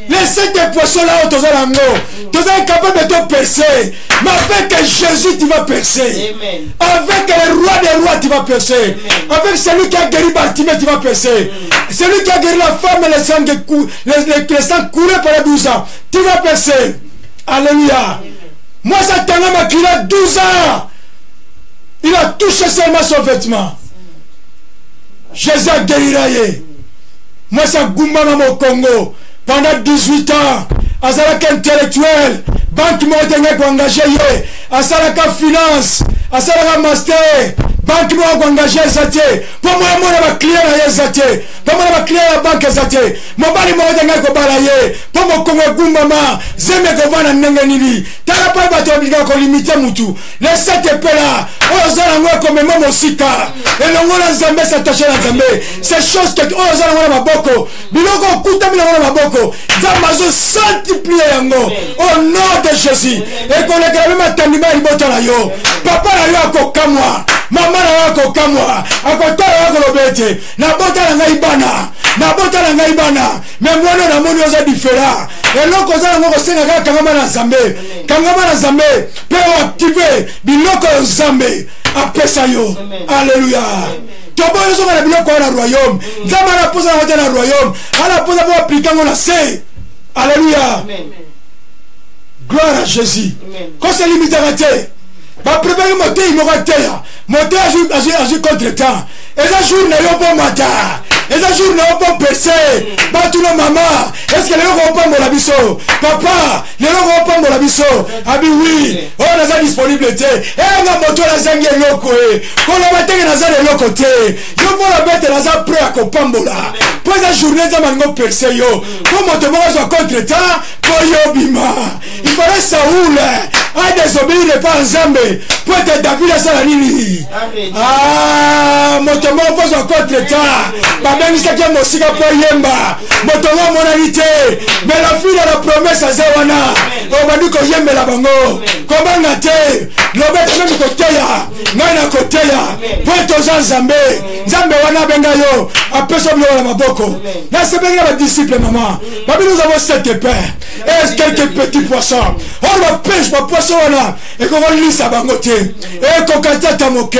Les sept poissons là oyo toza na yango, toza incapable de percer, mais avec Jésus tu vas percer. Amen. Avec le roi des rois tu vas percer. Avec celui qui a guéri Bartimée tu vas percer. Celui qui a guéri la femme et le sang, le sang coulé pendant 12 ans, tu vas percer. Alléluia. Moi ça tanga il a 12 ans, il a touché seulement son vêtement, Jésus a guéri ye. Moi ça gumbama mokongo pendant 18 ans, azalaki intellectuel, banque moko te ngai koengage ye, asalaka finance, asalaka master, banque moko koengage eza te mpo moya mona baclient na ye eza te, mpo mona baclient ya banque eza te, mobali moko te ngai kobala ye mpo mokongo egumbama, zemi ekovanda ndenge nini? Tala mpo bato balingaka kolimite mutu. Le sept epela oyo oza nango ekomema mosika elongo na Nzambe. S'attache na Nzambe. Ces choses que oyo oza nango na maboko, biloko okutami nango na maboko, Nzambe azocentuplie yango au nom de Jésus. Ekolekela mpe matandima ya libota na yo. Papa na yo akokamwa, mama na yo akokamwa, akotala yo, akoloba ete nabota na ngai bana, nabota na ngai bana, me mwana oyo namoni oza différent. Eloko oza nango kosenga kaka kangama na Nzambe, kangama na Nzambe mpe oactive biloko oyo Nzambe apesa yo. Alleluya. Toboyi ozonga na biloko wana na royaume. Nzambe ana posa yango te na royaume, ana posa mpo aplike yango na se. Alleluya, gloire à Jésus. Koselimitaka te. Baprepare motei moko ateya, motei azwi contre temps. Eza jour na yo mpo mata, eza jour na yo mpo perce. Batuna mama: eske lelo koopambola biso? Papa, lelo koopambola biso? Abi wi, oyo naza disponible te. Enga moto nazangi eloko e koloba teke naza na eloko te. Yo mpo loba ete naza prêt ya kopambola, mpo eza journée Nzambe alingi operce yo, mpo moto moko azwa contre temps mpo yo bima. Il fallait Saoul adésobéir epa Nzambe mpo ete David asala nini? Ah, moto moko mpo azwa contre temps, babengisaki ye mosika mpo yemba. Moto ngo amonani te, mais la fille ya la promesse aza wana. Obandi koyembela bango, kobanga te, loba ete meme koteya ngai na koteya mpo ete oza Nzambe. Nzambe wana abenga yo, apesa biloko na maboko. Nasepeli na badisciple. Mama babi: nous avons sept pains et quelques petits poissons. Oyo bapeshe bapoisson wana ekokolisa bango te, ekoka te ata moke.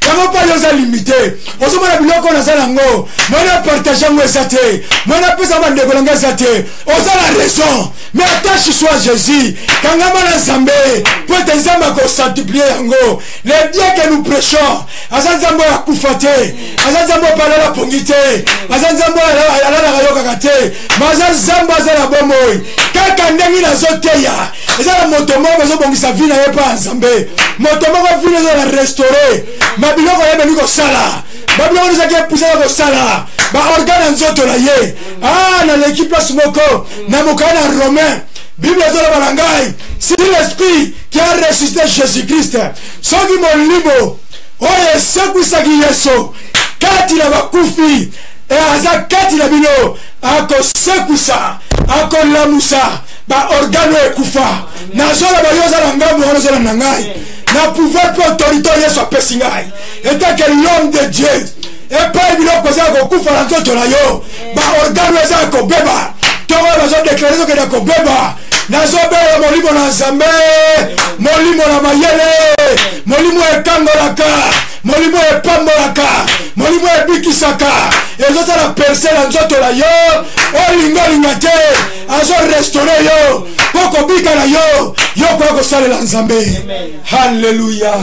Yango mpo yo oza limité, ozomona biloko naza nango, mwana partage yango eza te, mwana apesa bandeko na ngai eza te. Oza na raison, mais attache soit Jésus, kangama na Nzambe mpo ete Nzambe akocentuplie yango. Le Dieu que nous prêchons aza Nzambe oyo akufa te, aza Nzambe oyo mpe alala pongi te, aza Nzambe oyo alalaka yokaka te, ma aza Nzambe aza na bomoi. Kaka ndenge nazoteya, eza na moto moko bazobongisa vie na ye mpa ya Nzambe. Moto moko vie eza na restaure ma biloko ayebeli kosala, babiloko ezalaki epusaka kosala baorgane ya nzoto na ye. Ah, naleki place moko na mokaya na Romain, Bible ezoloba na ngai: si l'esprit qui a ressuscité Jésus Christ, soki molimo oyo esekwisaki Yesu kati na bakufi e aza kati na bino, akosekwisa, akolamusa baorgane oyo ekufa. Nazoloba, yo oza na ngambo wana, ozolanda ngai na pouvoir mpe autorité oyo Yesu apesi ngai etake l'homme de Dieu. Epai biloko eza ya kokufa na nzoto na yo, baorgane oyo eza ya kobeba, ntongo oyo bazodeklare ezokende kobeba, nazobela molimo na Nzambe, molimo na mayele, molimo ekangolaka. Molimo epambolaka, molimo ebikisaka, ezosala perse na nzoto na yo. Olinga olinga te, azorestaure yo mpo kobika na yo, yo koya kosalela Nzambe. Halleluya,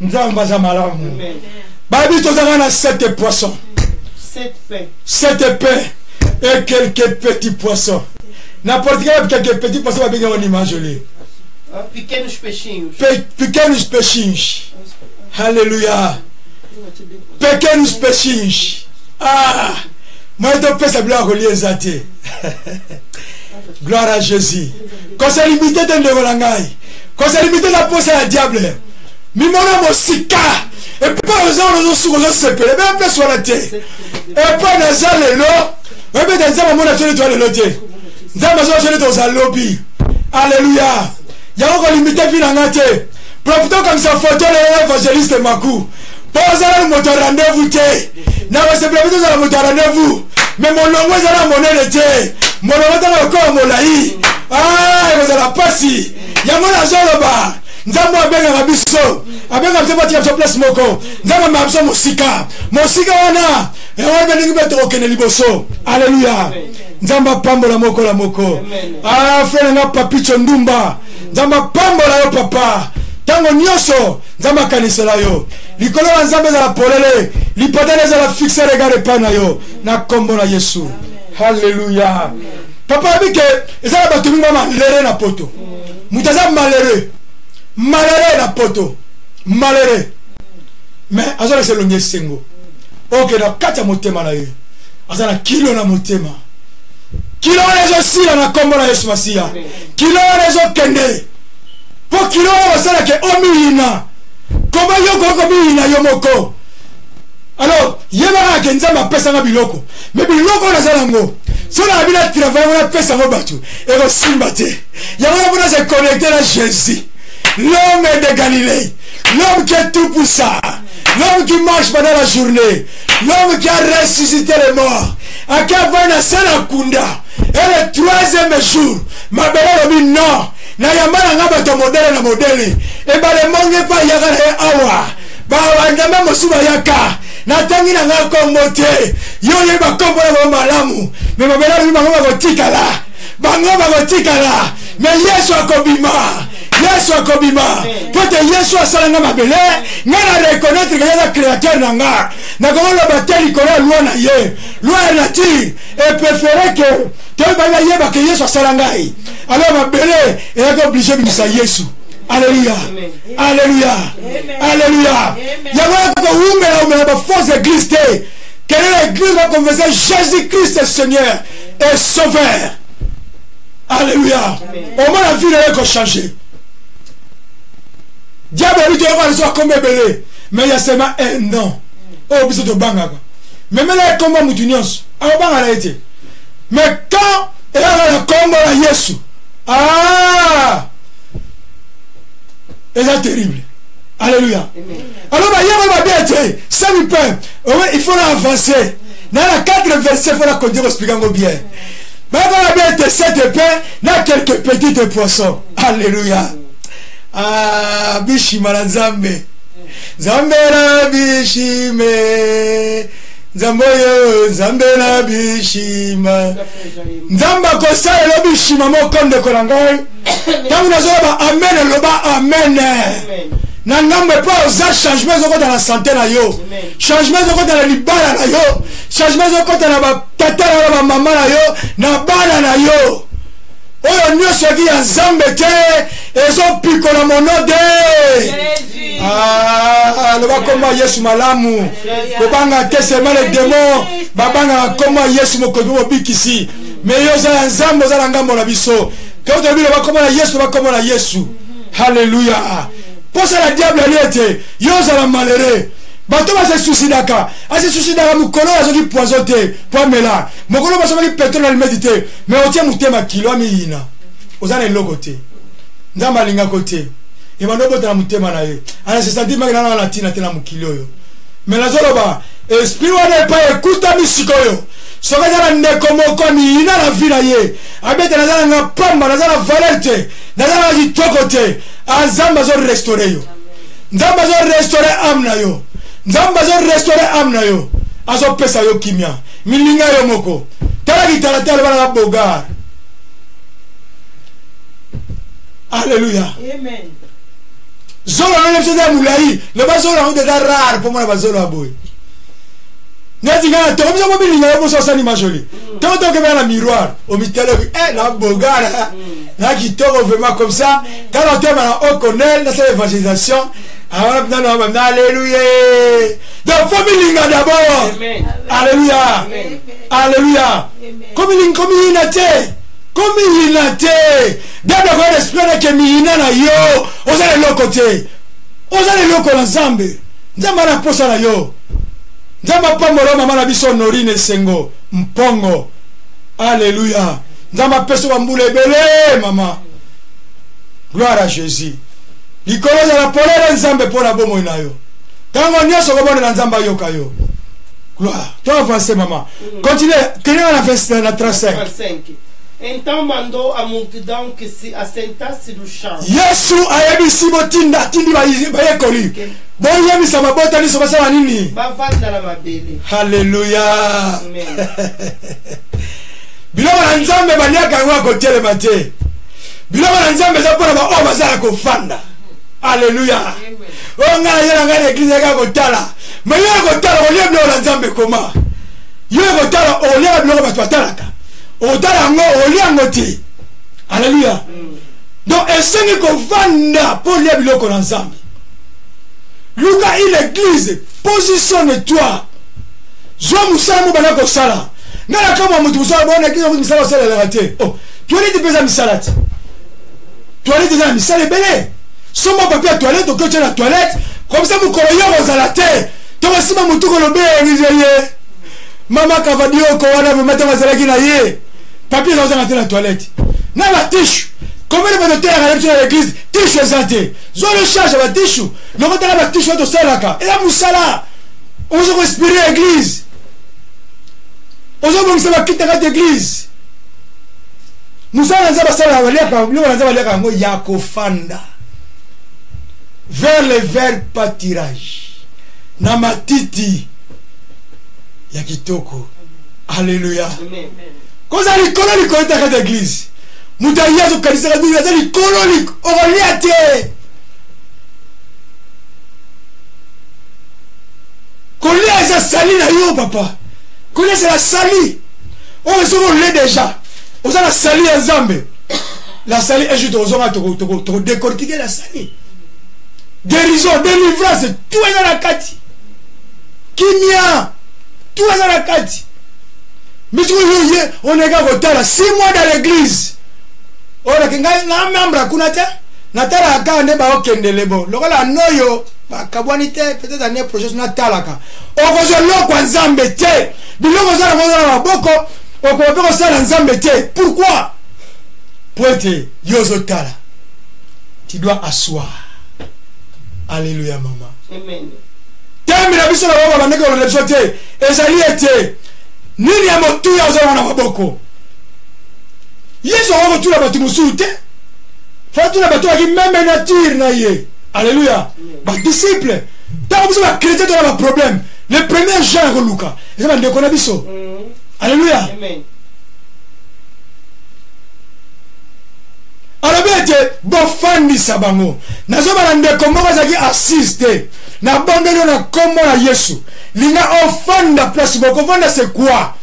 Nzambe aza malamu. Bayebi tozalaka na 7 poissons, 7 pains et quelques petits poissons. Na portugais, quelques petits poissons babengi yango nini, Jolie? Pequenos peixinhos. Pequenos peixinhos. Alléluia. Pequenos peixinhos. Ah, moi topesa biloko ya kolia eza te. Gloire à Jésus. Kosa limite te, ndeko na ngai, kosa limite eza posa ya diable. Mimona mosika epai oza wana, ozosuka, ozosepela ebe place wana te. Epai naza lelo, oyebi ete Nzambe amona biso neti wa lelo te. Nzambe azoba biso neti oza lobi. Alleluya. Yango kolimite vi na ngai te. Profite okangisa foto lelo, évangéliste Maku, mpo ozala ni moto ya rendez-vous te. Na kosepela biso ozala moto ya rendez-vous, me molongo ezala monene te. Molongo ntango ekoma molai, ekozala mpasi. Yango nazoloba, Nzambe abengaka biso, abengaka biso, batika biso place moko. Nzambe amema biso mosika, mosika wana yango mpe ndenge mpe tokokende liboso. Alleluya. Nzambe apambola moko na moko. Ah, frère na nga Papicho Ndumba, Nzambe apambola yo papa. Ntango nyonso Nzambe akanisela yo. Likolo na Nzambe ezala polele, lipata ezala fixe regard epai na yo, na nkombo na Yesu. Halleluya. Papa, yebi ke eza na bato mingi ba malheureux na poto. Moto aza malheureux, malheureux na poto, malheureux, mais azolakisa elongi esengo. Oke na kati ya motema na ye aza na kilo na motema. Kilo wana ezosila na nkombo na Yesu Masiya. Kilo wana ezokende, mpo kilo wana basalaka omiyina. Koma yo koki komiyina yo moko. Alors yebaka ke Nzambe apesanga biloko, me biloko oyo naza nango, so na bina travail ngo napesa yango bato, ekosimba te. Yango wana mpona se connecte na Jésus, l'homme de Galilée, l'homme qui est tout puissant, l'homme qui marche pendant la journée, l'homme qui a ressuscité les morts, ake avai na se na kunda, et le troisième jour mabele alobi non. Nayamba na nga bato ya modele na modele, ebale monge mpe ayaka na ye awa. Banzambe mosusu bayaka, natangi na nga nkombo te, yo oyeba nkombo na bango malamu, me mabele alobi bango bakotikala, bango bakotikala, me Yesu akobima, Yesu akobima. Mpo te Yesu asala nga mabele, ngai na reconnaître ke ye aza créateur na nga. Nakokoloba te likolo ya loi na ye, loi ya nature epréféré ke toyeba, bayeba ke Yesu asala ngai. Alors mabele eyaki oblige bimisa Yesu. Alleluya, alleluya, alleluya. Yango yaki kowumela umela bafausse église te. Quelle est l'église va confesser Jésus-Christ est Seigneur et Sauveur? Alléluia. Au moins la vie na ye kochange. Diable abi toyoka biso akomba ebele, mais ya seulement un nom oyo biso tobangaka. Memela ekomba mutu nyonso akobanga na ye te, mais quand eyaka na kombo na Yesu, ah, eza terrible. Alléluia. Alors bayeba babi ete sami pain, il faut na avancer na 4 verset, faut na continuer koexpliquer yango bien. Bayeba babi ete sept pain na quelques petites poissons. Alléluia. Ah, bishima na Nzambe, Nzambe na bishime, Nzambe oyo, Nzambe na bishima. Nzambe akosalela bishima moko, ndeko na ngai. Ntango nazoloba amen, eloba amen na ngambo epai oza. Changement ezokota na sante na yo, changement ezokota na libala na yo, changement ezokota na batata na yo, na bamama na yo, na bana na yo. Oyo nyonso eki ya Nzambe te ezopikola mono de. Loba kombo ya Yesu malamu, kobanga te. Seulement les démons babangaka kombo ya Yesu, mokonzi mobikisi. Me yo oza ya Nzambe, oza na ngambo na biso. To tolobi loba kombo na Yesu, loba kombo na Yesu. Halleluya. Mposa na diable ali ete yo ozala malheureux. Bato base suicidaka, ase suicidaka mokolo oyo azoki poison te po amela, mokolo basomaki pétrole na limeti te. Me otie motema kilo, amiyina, oza na eloko te, Nzambe alingako te. Ebanda obota na motema na ye, ana se sentir maki nana na ntina te na mokili oyo. Me nazoloba, esprit wana epai ekutami sikoyo, soki aza na ndeko moko amiyina na vi na ye, abete naza na nga pamba, naza na valeur te, naza na kitoko te, Nzambe azorestaure yo. Nzambe azo restaurer âme na yo. Nzambe azo restaurer âme na yo. Azopesa yo kimia. Milinga yo moko. Tala kitalatala bana ba bogar. Alléluia. Amen. Zolo na biso eza molai. Loba zolo yango eza rare mpo mona bazolo ya boye. Neti ngai na tongo biso mobilinga yo moso osali majoli. Ntango tokebela na miroir, omitalobi eh na bogara. Na kitoko vraiment comme ça. Ntango otema na okonel nasala évangélisation. Awana nano ba na alléluia. Donc faut milinga d'abord. Alléluia. Alléluia. Komilinga komiyina te. Komiyina te. Dada ko esprit na ke miyina na yo. Oza na eloko te. Oza na eloko na Nzambe. Nzambe ana posa na yo. Nzambe apambola mama na biso Honorine Esengo Mpongo. Alléluia. Nzambe apesa bambula ebele mama. Gloire à Jésus. Likolo ezala polele Nzambe mpo na bomoi na yo. Ntango nyonso okobondela Nzambe ayoka yo. Gloire. To avancer mama. Continue. Kende na verset na 35. 35. Então mandou a multidão que se assentasse no chão. Yesu ayebisi botinda atindi bayekoli boyebisa mabota nyonso basala nini? Bavanda na mabele. Haleluya. Amen. Biloko na Nzambe baliaka yango ya kotelema te. Biloko na Nzambe eza mpona baoyo baza ya kofanda. Aleluya. Oyo ngai naye na ngai na eglise yaka kotala. Me yo ya kotala okolia biloko na Nzambe koma. Yo ya kotala okoliaka biloko bato batalaka. Okotala yango okolia yango te. Aleluya. Donc esengi kovanda mpo olia biloko na Nzambe. Luka une église, positionne-toi. Zwa mosala mo banda kosala. Ngai nakamwa moto mosala bona eglise yango misala osalelaka te. Oh, toilette mpe eza misala te. Toilette eza na misala ebele. Somba papier ya toilette okoki otya na toilette. Comme ça mokolo yo kozala te. Tokosima motu kolobe eglise ye. Mama Kavadioko wana vraiment ntango azalaki na ye. Papier eza kozanga te na toilette. Na ba tissu. Combien de bato otelaka na biso na l'église? Tissu eza te. Zwa le charge ya ba tissu. Lokotaka ba tissu oyo tosalaka. Eza mosala. Ozo ko inspirer église. Ozobongisa bakiti na kati église. Mosala na Nzambe asalaka baliaka biloko na Nzambe aliaka yango ya kofanda. Vers le vert pâturage. Na matiti ya kitoko. Alléluia. Koza likolo likolo te kati église. Moto aye azokanisaka nini aza likolo lik okolia te. Kolia eza sali na yo papa. Kolia c'est la sali. Oyo soki olie déjà oza na sali ya Nzambe. La sali un jour tokozonga toko décortiquer la sali. Guérison, délivrance, tout eza na kati. Kimia, tout eza na kati. Mais soki oyo ye oneka kotala 6 mois dans l'église. Oyo ngai na membre kuna te. Natalaka kaka nde baokendele bo lokola noyo bakabwani te peut-être année prochaine natalaka okozwa eloko ya Nzambe te. Biloko oza nango oza na maboko okoka mpe kosala Nzambe te. Pourquoi? Po ete yo ozotala. Tu dois asseoir. Alléluia mama. Amen. Tembe na biso na bango babandaki kolanda biso te ezali ete nini ya motuya oza nango na maboko. Yesu akoki kotuna bato mosusu te. Fatuna bato baki meme nature na ye. Alléluia. Ba disciple ntango biso ba chrétien tona ba problème le premier jean ya koluka eza bandeko na biso. Alléluia. Alobi ete bofandisa bango. Nazobala ndeko moko azalaki assise te. Nabondeli yo na nkombo na Yesu. Linga ofanda place moko. Ofanda c'est quoi?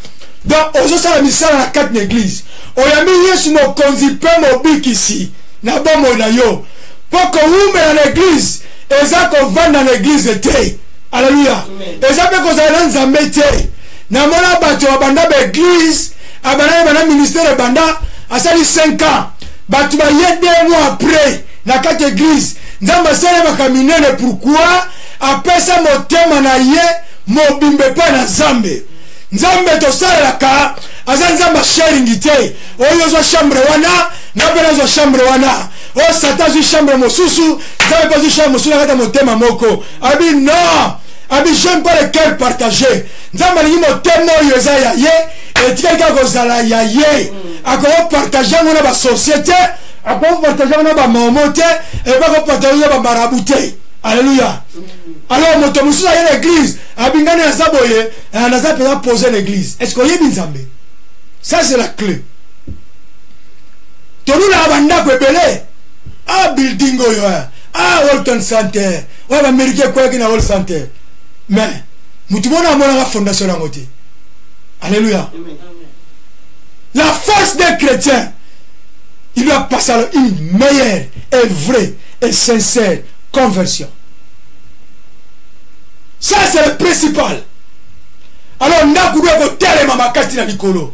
Donc ozosala misala na kati na église. Oyambi Yesu mokonzi mpe mobikisi na bomoi na yo. Mpo kowumela na église eza kovanda na église te. Alléluia. Eza mpe kozala na Nzambe te. Namona bato babanda ba église, abanda banda ministère ebanda asali 5 ans. Bato baye 2 mois après na kati église. Nzambe asalemaka minene pourquoi? Apesa motema na ye mobimba epai na Nzambe. Nzambe tosalelaka aza Nzambe sharing te. Oyo ozwa chambre wana, nga mpe nazwa chambre wana. Oyo Satan azwi chambre mosusu, Nzambe mpe azwi chambre mosusu na kati ya motema moko. Abi non, abi j'aime pas le cœur partagé. Nzambe alingi motema oyo eza ya ye, etikali kaka kozala ya ye. Akoki partage yango na ba société, akoki partage yango na ba momo te, epe akoki partage yango na ba marabout te. Alléluia. Alors moto mosusu aye na église, abingani aza boye, eh, naza mpenza pose na église. Est-ce que oyebi Nzambe? Ça c'est la clé. Tolulaka bandako ebele. Ah building oyo, eh. Ah Walton Center. Oyo ba Américain ekweyaki na World Center. Mais motu mona amonaka fondation yango te. Alléluia. Amen. La force des chrétiens, il doit passer à une meilleure et vraie et sincère conversion. Ça, c'est le principal. Alors, ndako doit kotelema makasi na likolo.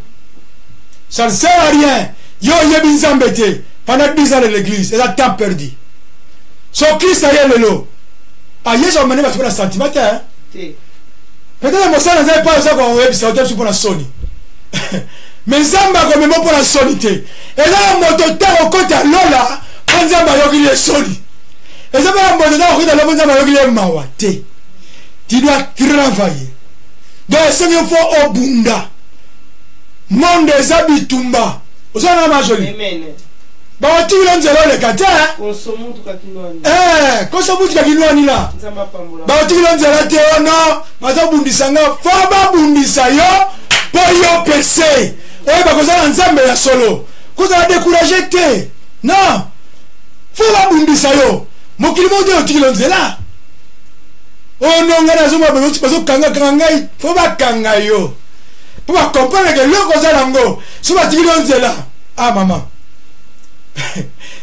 Ça ne sert à rien. Yo oyebi Nzambe te pendant 10 ans de l'église, eza temps perdu. So Christ aye lelo. Ah, Yesu amene bato mpona sentiment te, hein? Te. Peut-être mosala nzambe epai oza koyebisa ote biso mpona soni. Mais Nzambe akomema mpona soni te. Eza na moto te akokota lola mpo Nzambe ayokili ye soni. Eza mpe na moto te akokota lola mpo Nzambe ayokili ye mawa te. Tu dois travailler. Donc esengi yo fo obunda. Monde eza bitumba. Oza na majoli. Amen. Bakotikila nzela oleka te. Konsomutuka kinwani. Eh, konsomutuka kinwani la. Nzambe apambola. Bakotikila nzela te ono bazobundisa nga fo babundisa yo mpo yo pese oyo bakozala Nzambe ya solo. Kozala découragé te. Non. Fo babundisa yo. Mokili moko te otikila nzela. Oyo ngai nazomona bazokangakanga ngai fo bakanga yo. Mpo bakomprendre ke eloko oza nango so batikili yo nzela. Ah mama.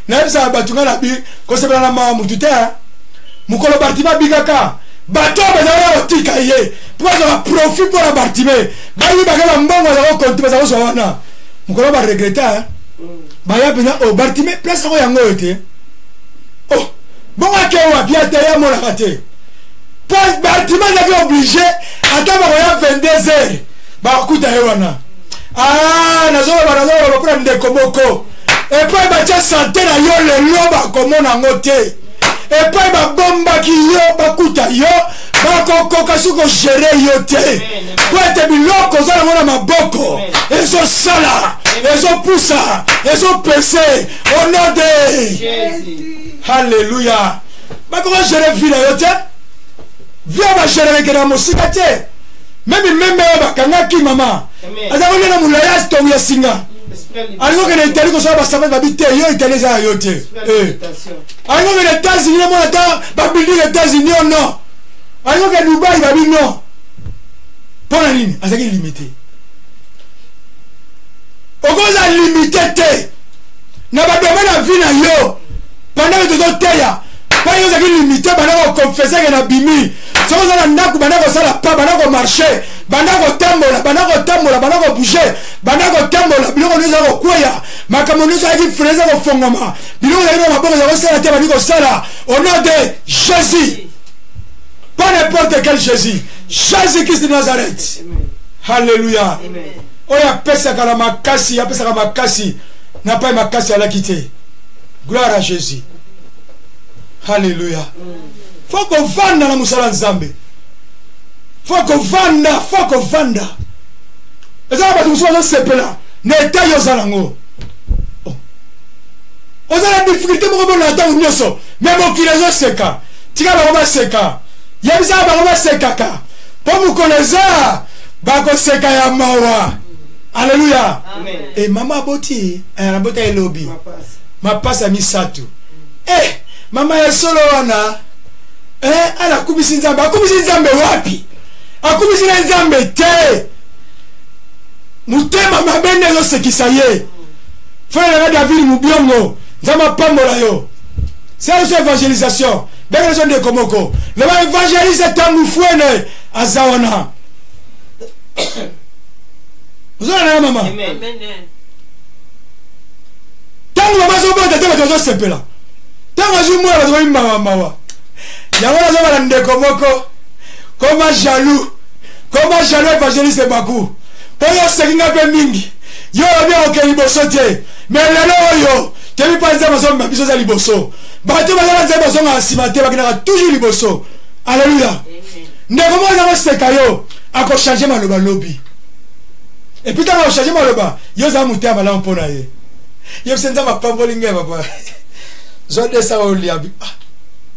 Nayebisaka bato ngai nabi kosepela na mawa mutu te. Mokolo Bartime abikaka bato oyo bazalaka kotika ye mpo bazwaka profit mpo na Bartime bayibaka bambongo baza kokonte baza kozwa wana. Mokolo baregreta baya mpenza o Bartime place yango yango oyo te. Oh bongo ake wapi ata ye amonaka te. Mpo Bartime azalaki oblige ata bakoya 22 heures bakokuta ye wana. Ah, nazoloba nazoloba mpona ndeko moko epai batya sante na yo lelo bakomona yango te. Epai babombaki yo bakuta yo bakokoka soki kogere yo te. Po ete biloko oza nango na maboko ezosala, ezopusa, ezopese au nom de Jésus. Alléluia. Bakoka gere vie na yo te. Vie oyo bagere ekende na mosika te. Meme meme oyo bakangaki mama. Aza kolia na molai ya tongo ya singa. Alingi kokende Italie kosala basapate babi te, yo Italie eza ya yo te. Alingi kokende États-Unis namona ata babuilding États-Unis o non. Alingi kokende Dubai babi non. Mpona nini? Azalaki limité. Okoza limité te na badomaine ya vie na yo pendant que tozoteya mpo yo ozalaki limité banda koconfesse ke na bimi. Soki oza na ndako banda kosala pa, banda komarche, banda kotambola, banda kotambola, banda kobouge, banda kotambola, biloko nyonso eza kokweya, makambo nyonso ezalaki frein eza kofongwama, biloko ezalaki na maboko eza kosala te, bandi kosala au nom de Jésus. Pas n'importe quel Jésus, Jésus-Christ de Nazareth. Alléluia. Oyo apesaka na makasi, apesaka makasi na pai makasi alaki te. Gloire à Jésus. Alléluia. Faut kovanda na mosala Nzambe. Faut kovanda, faut kovanda. Eza na bato mosusu bazosepela na etat yo oza nango. Oza na difficulté moko bona ntango nyonso, mais mokili ezoseka. Tika bango baseka. Yebisaka bango basekaka. Po mokolo eza bakoseka ya mawa. Alléluia. E mama aboti, abota elobi. Mapasa misato. Eh, mama ya solo wana. Eh, ala akumisi Nzambe. Akumisi Nzambe wapi? Akumisi na Nzambe te. Motema mabe nde ezosekisa ye. Frère nanga David Mubiongo, Nzambe apambola yo. C'est aussi évangélisation. Bengana so ndeko moko. Loba évangélise tangu fuene aza wana. Ozala na mama. Amen. Tangu mama azobota te bato bazosepela. Tangu azwi mwana bato bayi mawa mawa. Yango nazobala ndeko moko. Koma jaloux. Koma jaloux évangéliste Baku. Po yo oseki nga mpe mingi. Yo olobi okende liboso te. Mais lelo oyo toyebi mpa Nzambe azomema biso eza liboso. Bato baza na Nzambe bazongaka nsima te, bakendaka toujours liboso. Alléluia. Ndeko moko aza koseka yo, akochange maloba lobi. Et puis ntango akochange maloba, yo ozala motema malamu mpo na ye. Ye biso Nzambe apamboli ngai papa. Zwa 200 olia.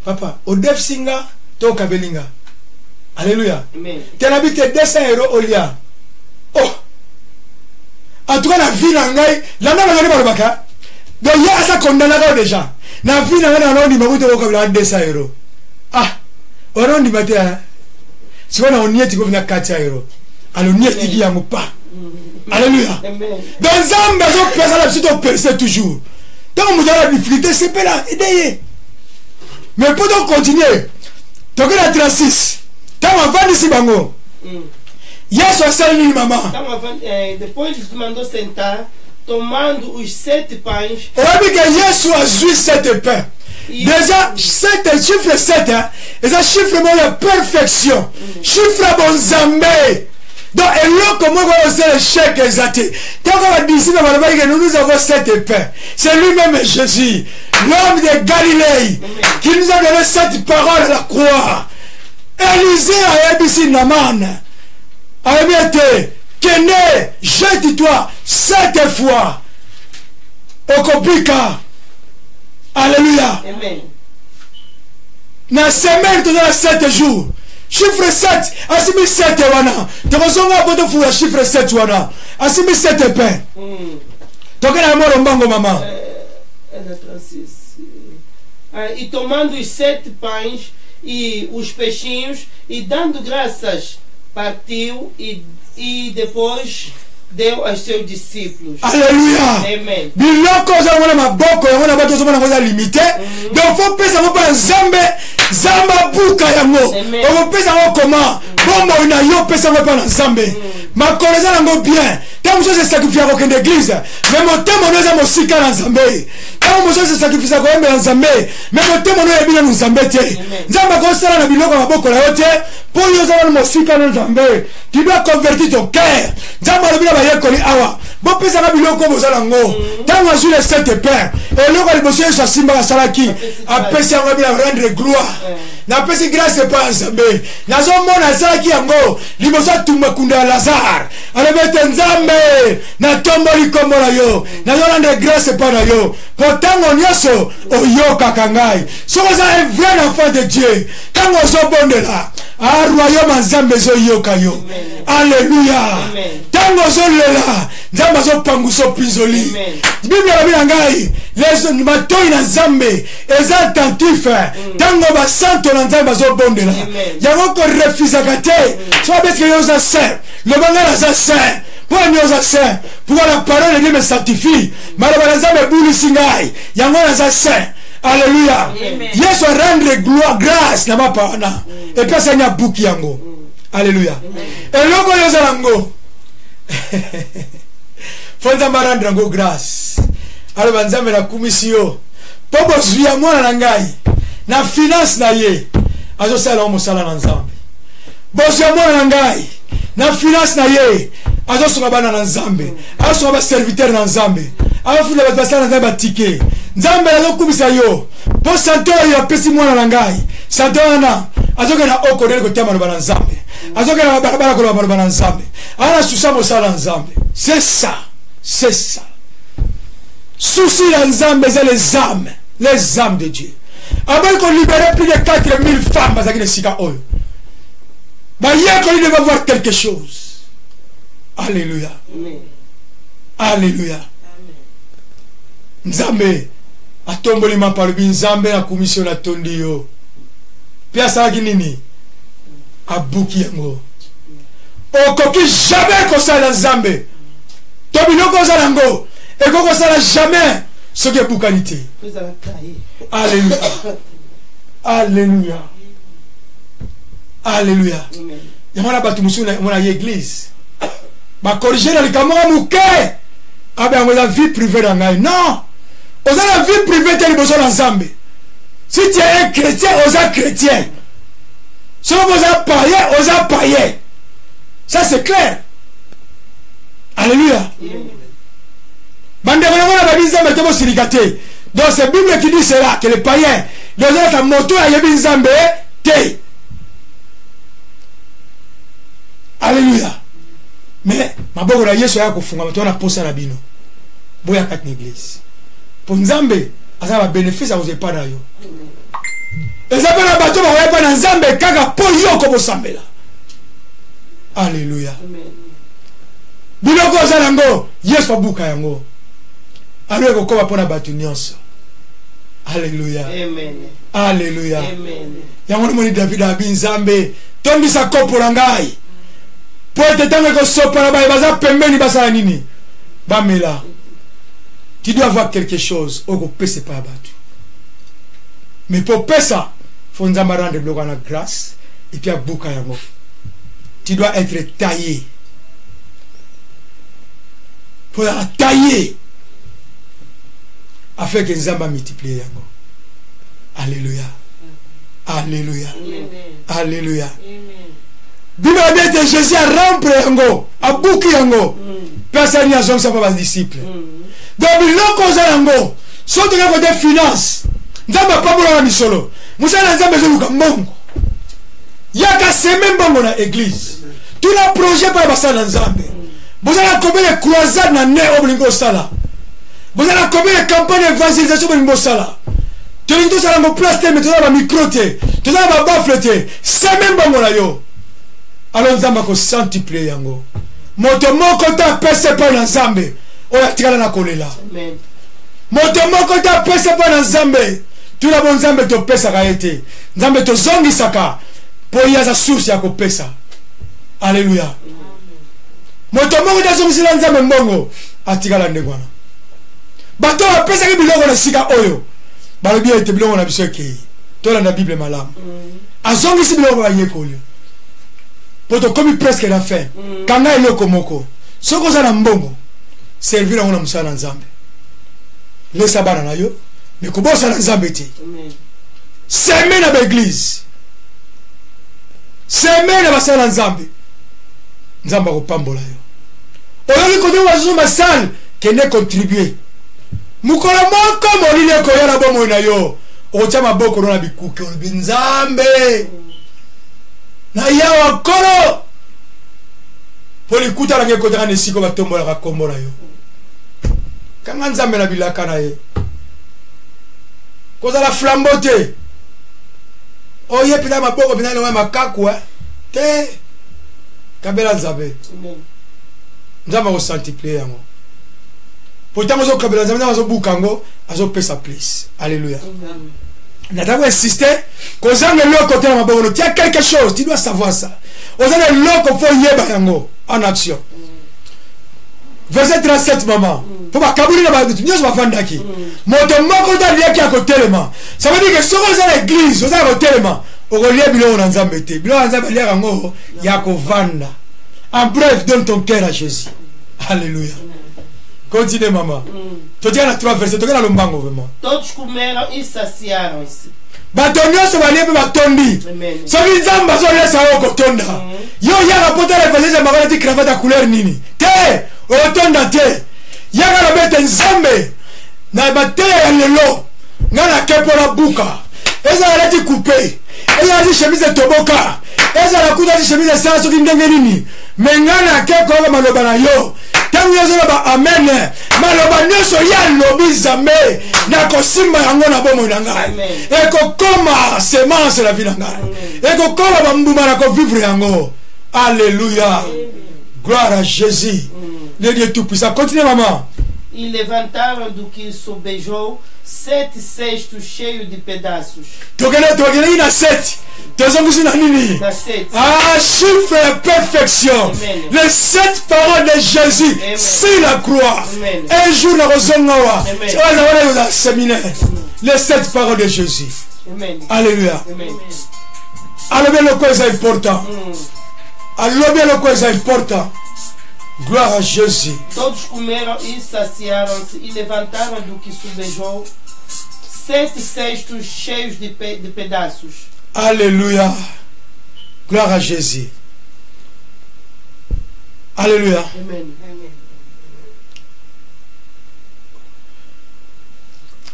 Ah, Papa, odefisi nga to okabeli nga? Alléluia. Te nabi te 200 euros olia. Oh. En tout cas na vie na ngai, landa bazali balobaka. Donc ye asa condamnaka yo déjà. Na vie na ngai na ondima kutu okabela 200 euros. Ah. Wana ondima te hein. Sikoyo na onieti ko na 400 euros. Alors onieti ki yango pa. Alléluia. Donc Nzambe azopesa na biso to toujours. Ntango moto aza na difficulté sepela aide ye. Mais mpo to continuer toke na 36 ntango avandisi bango Yesu asali nini mama? Eh, depois lhes mandou sentar, tomando os sete pães. Oyebi ke Yesu azwi sete pain. Déjà sete chiffre 7 hein, eza chiffre moko ya perfection, chiffre ya bonzambe. Donc eloko moko oyo osala échec eza te. Ntango badisiple balobaki ke nous nous avons sept pains, c'est lui-même Jésus, l'homme de Galilée, qui nous a donné cette parole à la croix. Élisée ayebisi Naman, ayebi ete kende, jette-toi sept fois, okobika. Alléluia. Amen. Na semaine toza na 7 jours, chiffre 7 asimbi 7 wana tokozonga po tofungola chiffre 7 wana asimbi 7 pain. Tokenda na moro mbango mama. Na 36. Ah, e tomando os sete pães e os peixinhos e dando graças, partiu e depois deu aos seus discípulos. Alléluia. Amen. Biloko oza yango na maboko yango na bato ozomona yango eza limité. Donc faut pesa yango mpo na Nzambe, Nzambe abuka yango. Amen. Okopesa yango koma bomoi na yo, pesa yango mpo na Nzambe. Makolo eza nango bien, ntango mosusu esakrifia kokende église, mais motema no eza mosika na Nzambe. Ntango mosusu esakrifisa koyembela Nzambe, mais motema no oyebi nanu Nzambe te. Nzambe akosala na biloko ya maboko na yo te mpo yo oza nanu mosika na Nzambe. Tu dois convertir ton cœur. Nzambe alobi na bayekoli awa, bopesaka biloko oyo boza nango. Ntango azwi le sept pain, eloko ya liboso Yesu asimbaka asalaki, apesi yango bila rendre gloire. Napesi grâce epai ya Nzambe. Nazomona asalaki yango liboso atumba kunda ya Lazare. Alobi ete Nzambe, natomboli nkombo na yo, nazorendre grâce epai na yo mpo ntango nyonso oyokaka ngai. Soki oza un vrai enfant de Dieu, ntango ozobondela, a royaume ya Nzambe ezoyoka yo. Alléluia. Ntango ozolela, Nzambe azopangusa opinzoli. Bible elobi na ngai, matoi na Nzambe eza attentif ntango basanto na Nzambe bazobondela. Yango korefusaka te. Soki abesike yo oza saint, loba ngai naza saint. Mpo nini oza saint? Pourquoi la parole de Dieu me sanctifie? Maloba na Nzambe ebulisi ngai, yango naza saint. Alléluia. Yesu a rendre gloire grâce na mapa wana epesani abuki yango. Alléluia. Eloko oyo oza nango fo Nzambe arendre yango grâce. Aloba Nzambe nakumisi yo mpo bozwi ya mwana na ngai na finance na ye azosala yango mosala na Nzambe. Bozwi ya mwana na ngai na finance na ye azosunga bana na Nzambe, azosunga baserviteur na Nzambe, azofuta bato basala na Nzambe batike. Nzambe azokumisa yo mpo sante oyo apesi mwana na ngai, sante wana azokende na okodele kotia maloba na Nzambe, azokende na balabala koloba maloba na Nzambe, aza na susa mosala na Nzambe. C'est ça, c'est ça. Souci ya Nzambe eza les âmes, les âmes de Dieu. Aboyi kolibere plus de 4000 femmes bazalaki na esika oyo. Bayekoli devait voir quelque chose. Alléluia. Alléluia. Nzambe atomboli mapa, alobi Nzambe nakumisi yo, natondi yo. Mpe asalaki nini? Abuki yango. Okoki jamais kosala Nzambe to biloko oza nango ekoki kosala jamais soki ebukani te. Alléluia. Alléluia. Alléluia. Yango wana bato mosusu mona ye église bakorige na likambo moko moke, abe yango eza vie privée na ngai. Non, oza na vie privée te liboso na Nzambe. Si tu es un chrétien, oza chrétien. Soki oza païen, oza païen. Ça c'est clair. Alléluia. Bandeko nango na babi Nzambe te, bosilika te. Donc c'est Bible qui dit cela, que les païens, donc ezalaka moto ayebi Nzambe te. Alléluia. Mais maboko na Yesu aya kofungama to na posa na bino. Boya kati na église. Po Nzambe aza ba bénéfice akozwa epai na yo. Eza mpe na bato bakoya mpe na Nzambe kaka mpo yo okobosambela. Alleluya. Biloko oza nango, Yesu abuka yango. Alo ekokoma mpo na bato nyonso. Alleluya. Alleluya. Yango namoni David abi Nzambe, tondisa kopo na ngai mpo ete ntango ekosopana baye baza pembeni basala nini? Bamela. Tu dois avoir quelque chose oyo kopesa epai ya bato. Mais mpo opesa, fo Nzambe arendre biloko wana grâce et puis abuka yango. Tu dois être taillé. Mpo ozala taillé afin que Nzambe amultiplie yango. Alléluia. Alléluia. Alléluia. Bible elobi ete Jésus arompre yango, abuki yango, mpe asali azongisa mpo badisciple. Donc biloko oza yango, soki toke kote finance, Nzambe apambolaka misolo, mosala na Nzambe ezoluka mbongo. Yaka seme mbongo na église. Tuna projet mpo ya basala na Nzambe. Boza na combien de croisade na ne oyo bolingi kosala? Boza na combien de campagne évangélisation bolingi bosala? Tolingi tosala yango place te, mais toza na bamicro te, toza na babafle te. Seme mbongo na yo, alors Nzambe akocentuplie yango. Moto moko te apesa epai na Nzambe oyo atikala na kolela. Moto moko te apesa epai na Nzambe. Tuna bo Nzambe topesaka ye te, Nzambe tozongisaka, mpo ye aza source ya kopesa. Alleluya. Moto moko te azongisela Nzambe mbongo atikala ndenge wana. Bato oyo bapesaki biloko na esika oyo balobi ete biloko na biso ekei. Tolanda Bible malamu. Azongisi biloko bayekoli mpo tokomi presque na fin. Kanga eloko moko, soki oza na mbongo, servir yango na mosala na Nzambe. Lesa bana na yo, me kobosana Nzambe te. Seme na baeglise, seme na basala na Nzambe, Nzambe akopambola yo. Oyoki kote bazozomba sale, kende contribuer. Mokolo moko molili ekoya na bomoi na yo, okotia maboko no na bikuke, olobi Nzambe na yawa nkolo, mpo likuta nanga ekotaka na esika batombolaka nkombo na yo. Kanga Nzambe na bilaka na ye. Kozala flambeau te, oye mpena maboko mpena elonga makaku te. Kabela Nzambe, Nzambe akosantiplie yango. Po ntango ozokabela Nzambe, Nzambe azobuka yango, azopesa plus. Alléluia. Nataka koinsiste, kozanga eloko te na maboko no. Tia quelque chose, tu dois savoir ça. Oza na eloko, fo yeba yango en action. Verset 37, mama. Mpo bakaboli na bato nyonso bafandaki, moto moko te aliaki ya kotelema. Ça veut dire que soki oza na église, oza ya kotelema, okolia biloko na Nzambe te. Biloko na Nzambe aliaka yango ya kovanda. En bref, donne ton cœur à Jésus. Alléluia. Continue, maman. Totika na 3 versets, toke na lombango vraiment. Todos comeram e saciaram-se. Bato nyonso balie mpe batondi. Soki Nzambe azolesa yo, okotonda. Yo oyaka mpo tala evangeliste mako alati cravate ya couleur nini te, okotonda te. Yaka lobi ete Nzambe na mateya ya lelo, ngai nake mpo nabuka. Ezala alati coupe, ezala alati chemise etoboka, ezala kuta alati chemise esala soki ndenge nini, me ngai nake koyoka maloba na yo. Ntango yo ozoloba amen, maloba nyonso ye alobi, Nzambe, nakosimba yango na bomoi na ngai. Ekokoma semence na vie na ngai, ekokoma bambuma na kovivre yango. Alléluia. Gloire à Jésus, le Dieu tout puissant. Continue, maman. E levantaram do que sobejou sete cestos cheios de pedaços. Tokende, tokendeki na 7, tozongisi na nini? Na 7. Ah, chiffre ya perfection. Amen. Les sept paroles de Jésus. Amen. Sur la croix. Amen. Un jour nakozonga wa Amen. oyo eza wana ekozala séminaire, les sept paroles de Jésus. Amen. Alléluia. Amen. Alobi eloko eza important. Alobi eloko eza important. Gloire à Jésus. Todos comeram e saciaram-se e levantaram do que sobejou sete cestos cheios de pedaços. Alléluia. Gloire à Jésus. Alléluia. Amen.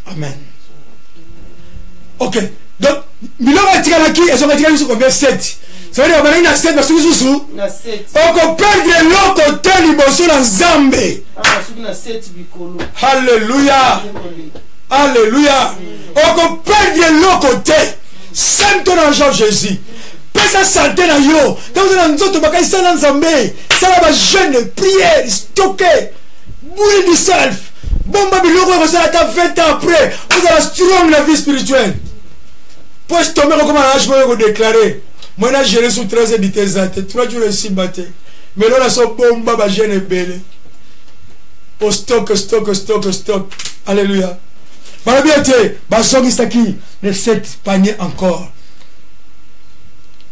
Amen. Ok, donc biloko etikalaki, ezonga etikali biso combien? 7. Ça veut dire babandaki na 7, basuki susu Na 7. Okoperdre eloko te liboso na Nzambe. Awa soki na 7 bikolo. Alléluia. Alléluia. Okoperdre eloko te. Sème ton argent, Jésus. Pesa santé na yo. Ntango oza na nzoto makasi, sala Nzambe. Sala ba jeûne, prière, stocke. Build yourself. Bomba biloko oyo kosala ata 20 ans après. Ozala strong na vie spirituelle. Po estomac okoma na age moko kodéclare. Moi na gérer sous 13 edite eza te. 3 jours esimba te. Mais lola so bomba ba jeûne ebele. O stock, stock, stock, stock. Alléluia. Balobi ete bazongisaki les 7 paniers encore.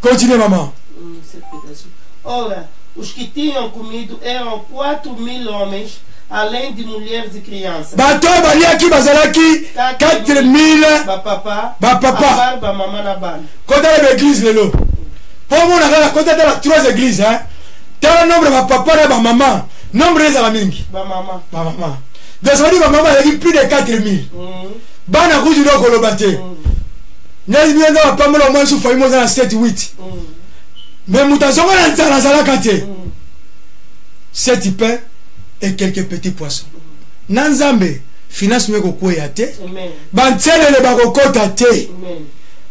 Continue, maman. Ora, os que tinham comido eram 4.000 homens, além de mulheres e crianças. Bato oyo baliaki bazalaki 4000 bapapa, bapapa. À part bamama na bana. Kotala baeglise lelo mpo omona kaka, kota tala trois églises, hein. Tala nombre ya bapapa na bamama, nombre ezala mingi. Bamama. Bamama. Donc ça veut dire bamama azalaki plus de 4000. Bana kutu nde okoloba te. Neti bino nza bapambola mwa lisusu famille moza na 7 8, mais moto azonga na nzala azalaka te. 7 pains et quelques petits poissons. Na Nzambe, finance no ekokweya te. Amen. Bantelele bakokota te. Amen.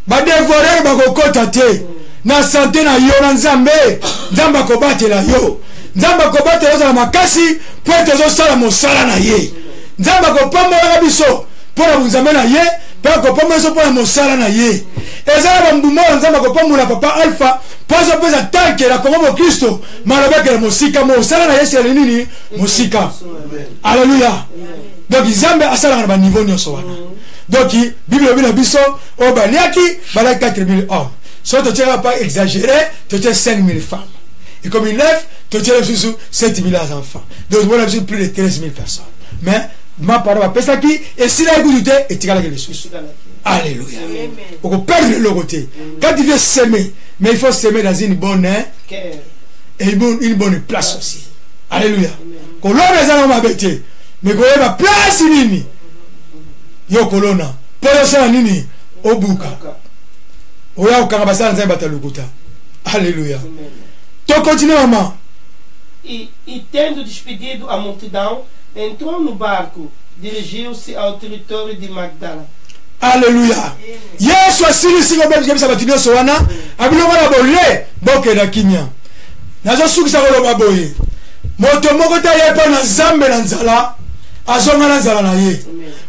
Badevorere bakokota te na sante na yo. Na Nzambe, Nzambe akobatela yo. Nzambe akobatela, ozala makasi mpo ete ozosala mosala na ye. Nzambe akopambolaka biso mpo na bonzambe na ye, mpe akopambola biso mpo na mosala na ye. Eza na bambuma oyo Nzambe akopambola papa Alpha mpo azopesa tanke na Kongo bokristo maloba ekele mosika, mosala na Yesu yali nini mosika. Alleluya. Donc Nzambe asalaka na baniveau nyonso wana. Donc Bible elobi na biso, oyo baliaki balaki 4000 hommes. So totiaka pas exagéré, totie 5000 femmes, ekomi 9, totie lisusu 7000 enfants. Donc wana biso plus de 13 000 personnes. Mais mapara bapesaki esilaki kutu te, etikalaki lisusu. Alléluia. Okoperdre eloko te quand tu veux semer, mais il faut semer dans une bonne, hein, Cœur. Et une bonne place aussi. Alléluia. Kolona eza nango mabe te, mais koyeba place nini yo kolona mpo yosala nini, obuka. Oya kokanga basala Nzambe bato ya lokuta. Alléluia. Amen. Tocontinue, mama. E tendo despedido a multidão, entrou no barco, dirigiu-se ao território de Magdala. Alleluya. Yesu asilisi kobebisa bato nyonso wana, abiloko na bole, bokenda kimia. Nazosukisa koloba boye: moto moko te aye mpo na Nzambe na nzala azonga na nzala na ye.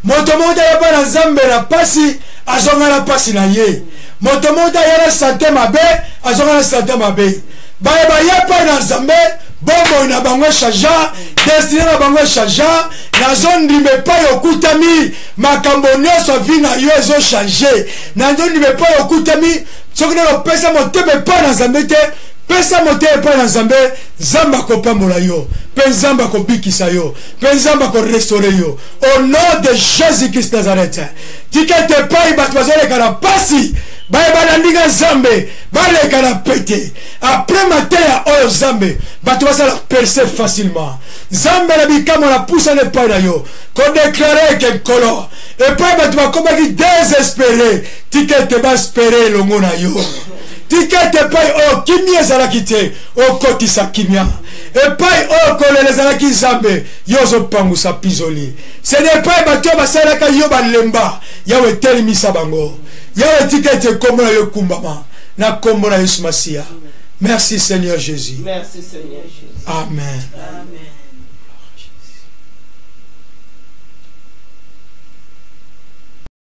Moto moko te aye mpo na Nzambe na pasi azonga na pasi na ye. Moto moko te aye na sante mabe azonga na sante mabe. Baye baye mpo na Nzambe, bomoi na bango echanger, destinée na bango echanger. Nazondima epai okutami, makambo nyonso vie na yo ezochange. Nazondima epai okutami. Soki nde opesa motema epai na Nzambe te, pesa motema epai na Nzambe. Nzambe akopambola yo, mpe Nzambe akobikisa yo, mpe Nzambe akorestaure yo au nom de Jésus Christ Nazareth. Tika ete epai bato bazoleka na pasi, bayeba na ndinga Nzambe baleka na pete. Après mateya oyo, Nzambe, bato basala percer facilement. Nzambe na bikamwa, na pusana epai na yo kodéclarer ke Nkolo, epai bato bakomaki désespéré, tika ete baespérer elongo na yo. Tika ete epai oyo kimia ezalaki te, okotisa kimia. Epai oyo kolela ezalaki, Nzambe, yo ozopangusa pizoli. Sene epai bato oyo basalelaka yo balemba, Yawe, etelemisa bango. Yawe, tika ete nkombo na yo ekumbama na nkombo na Yesu Masiya. Merci Seigneur Jésus. Merci Seigneur Jésus. Amen. Amen.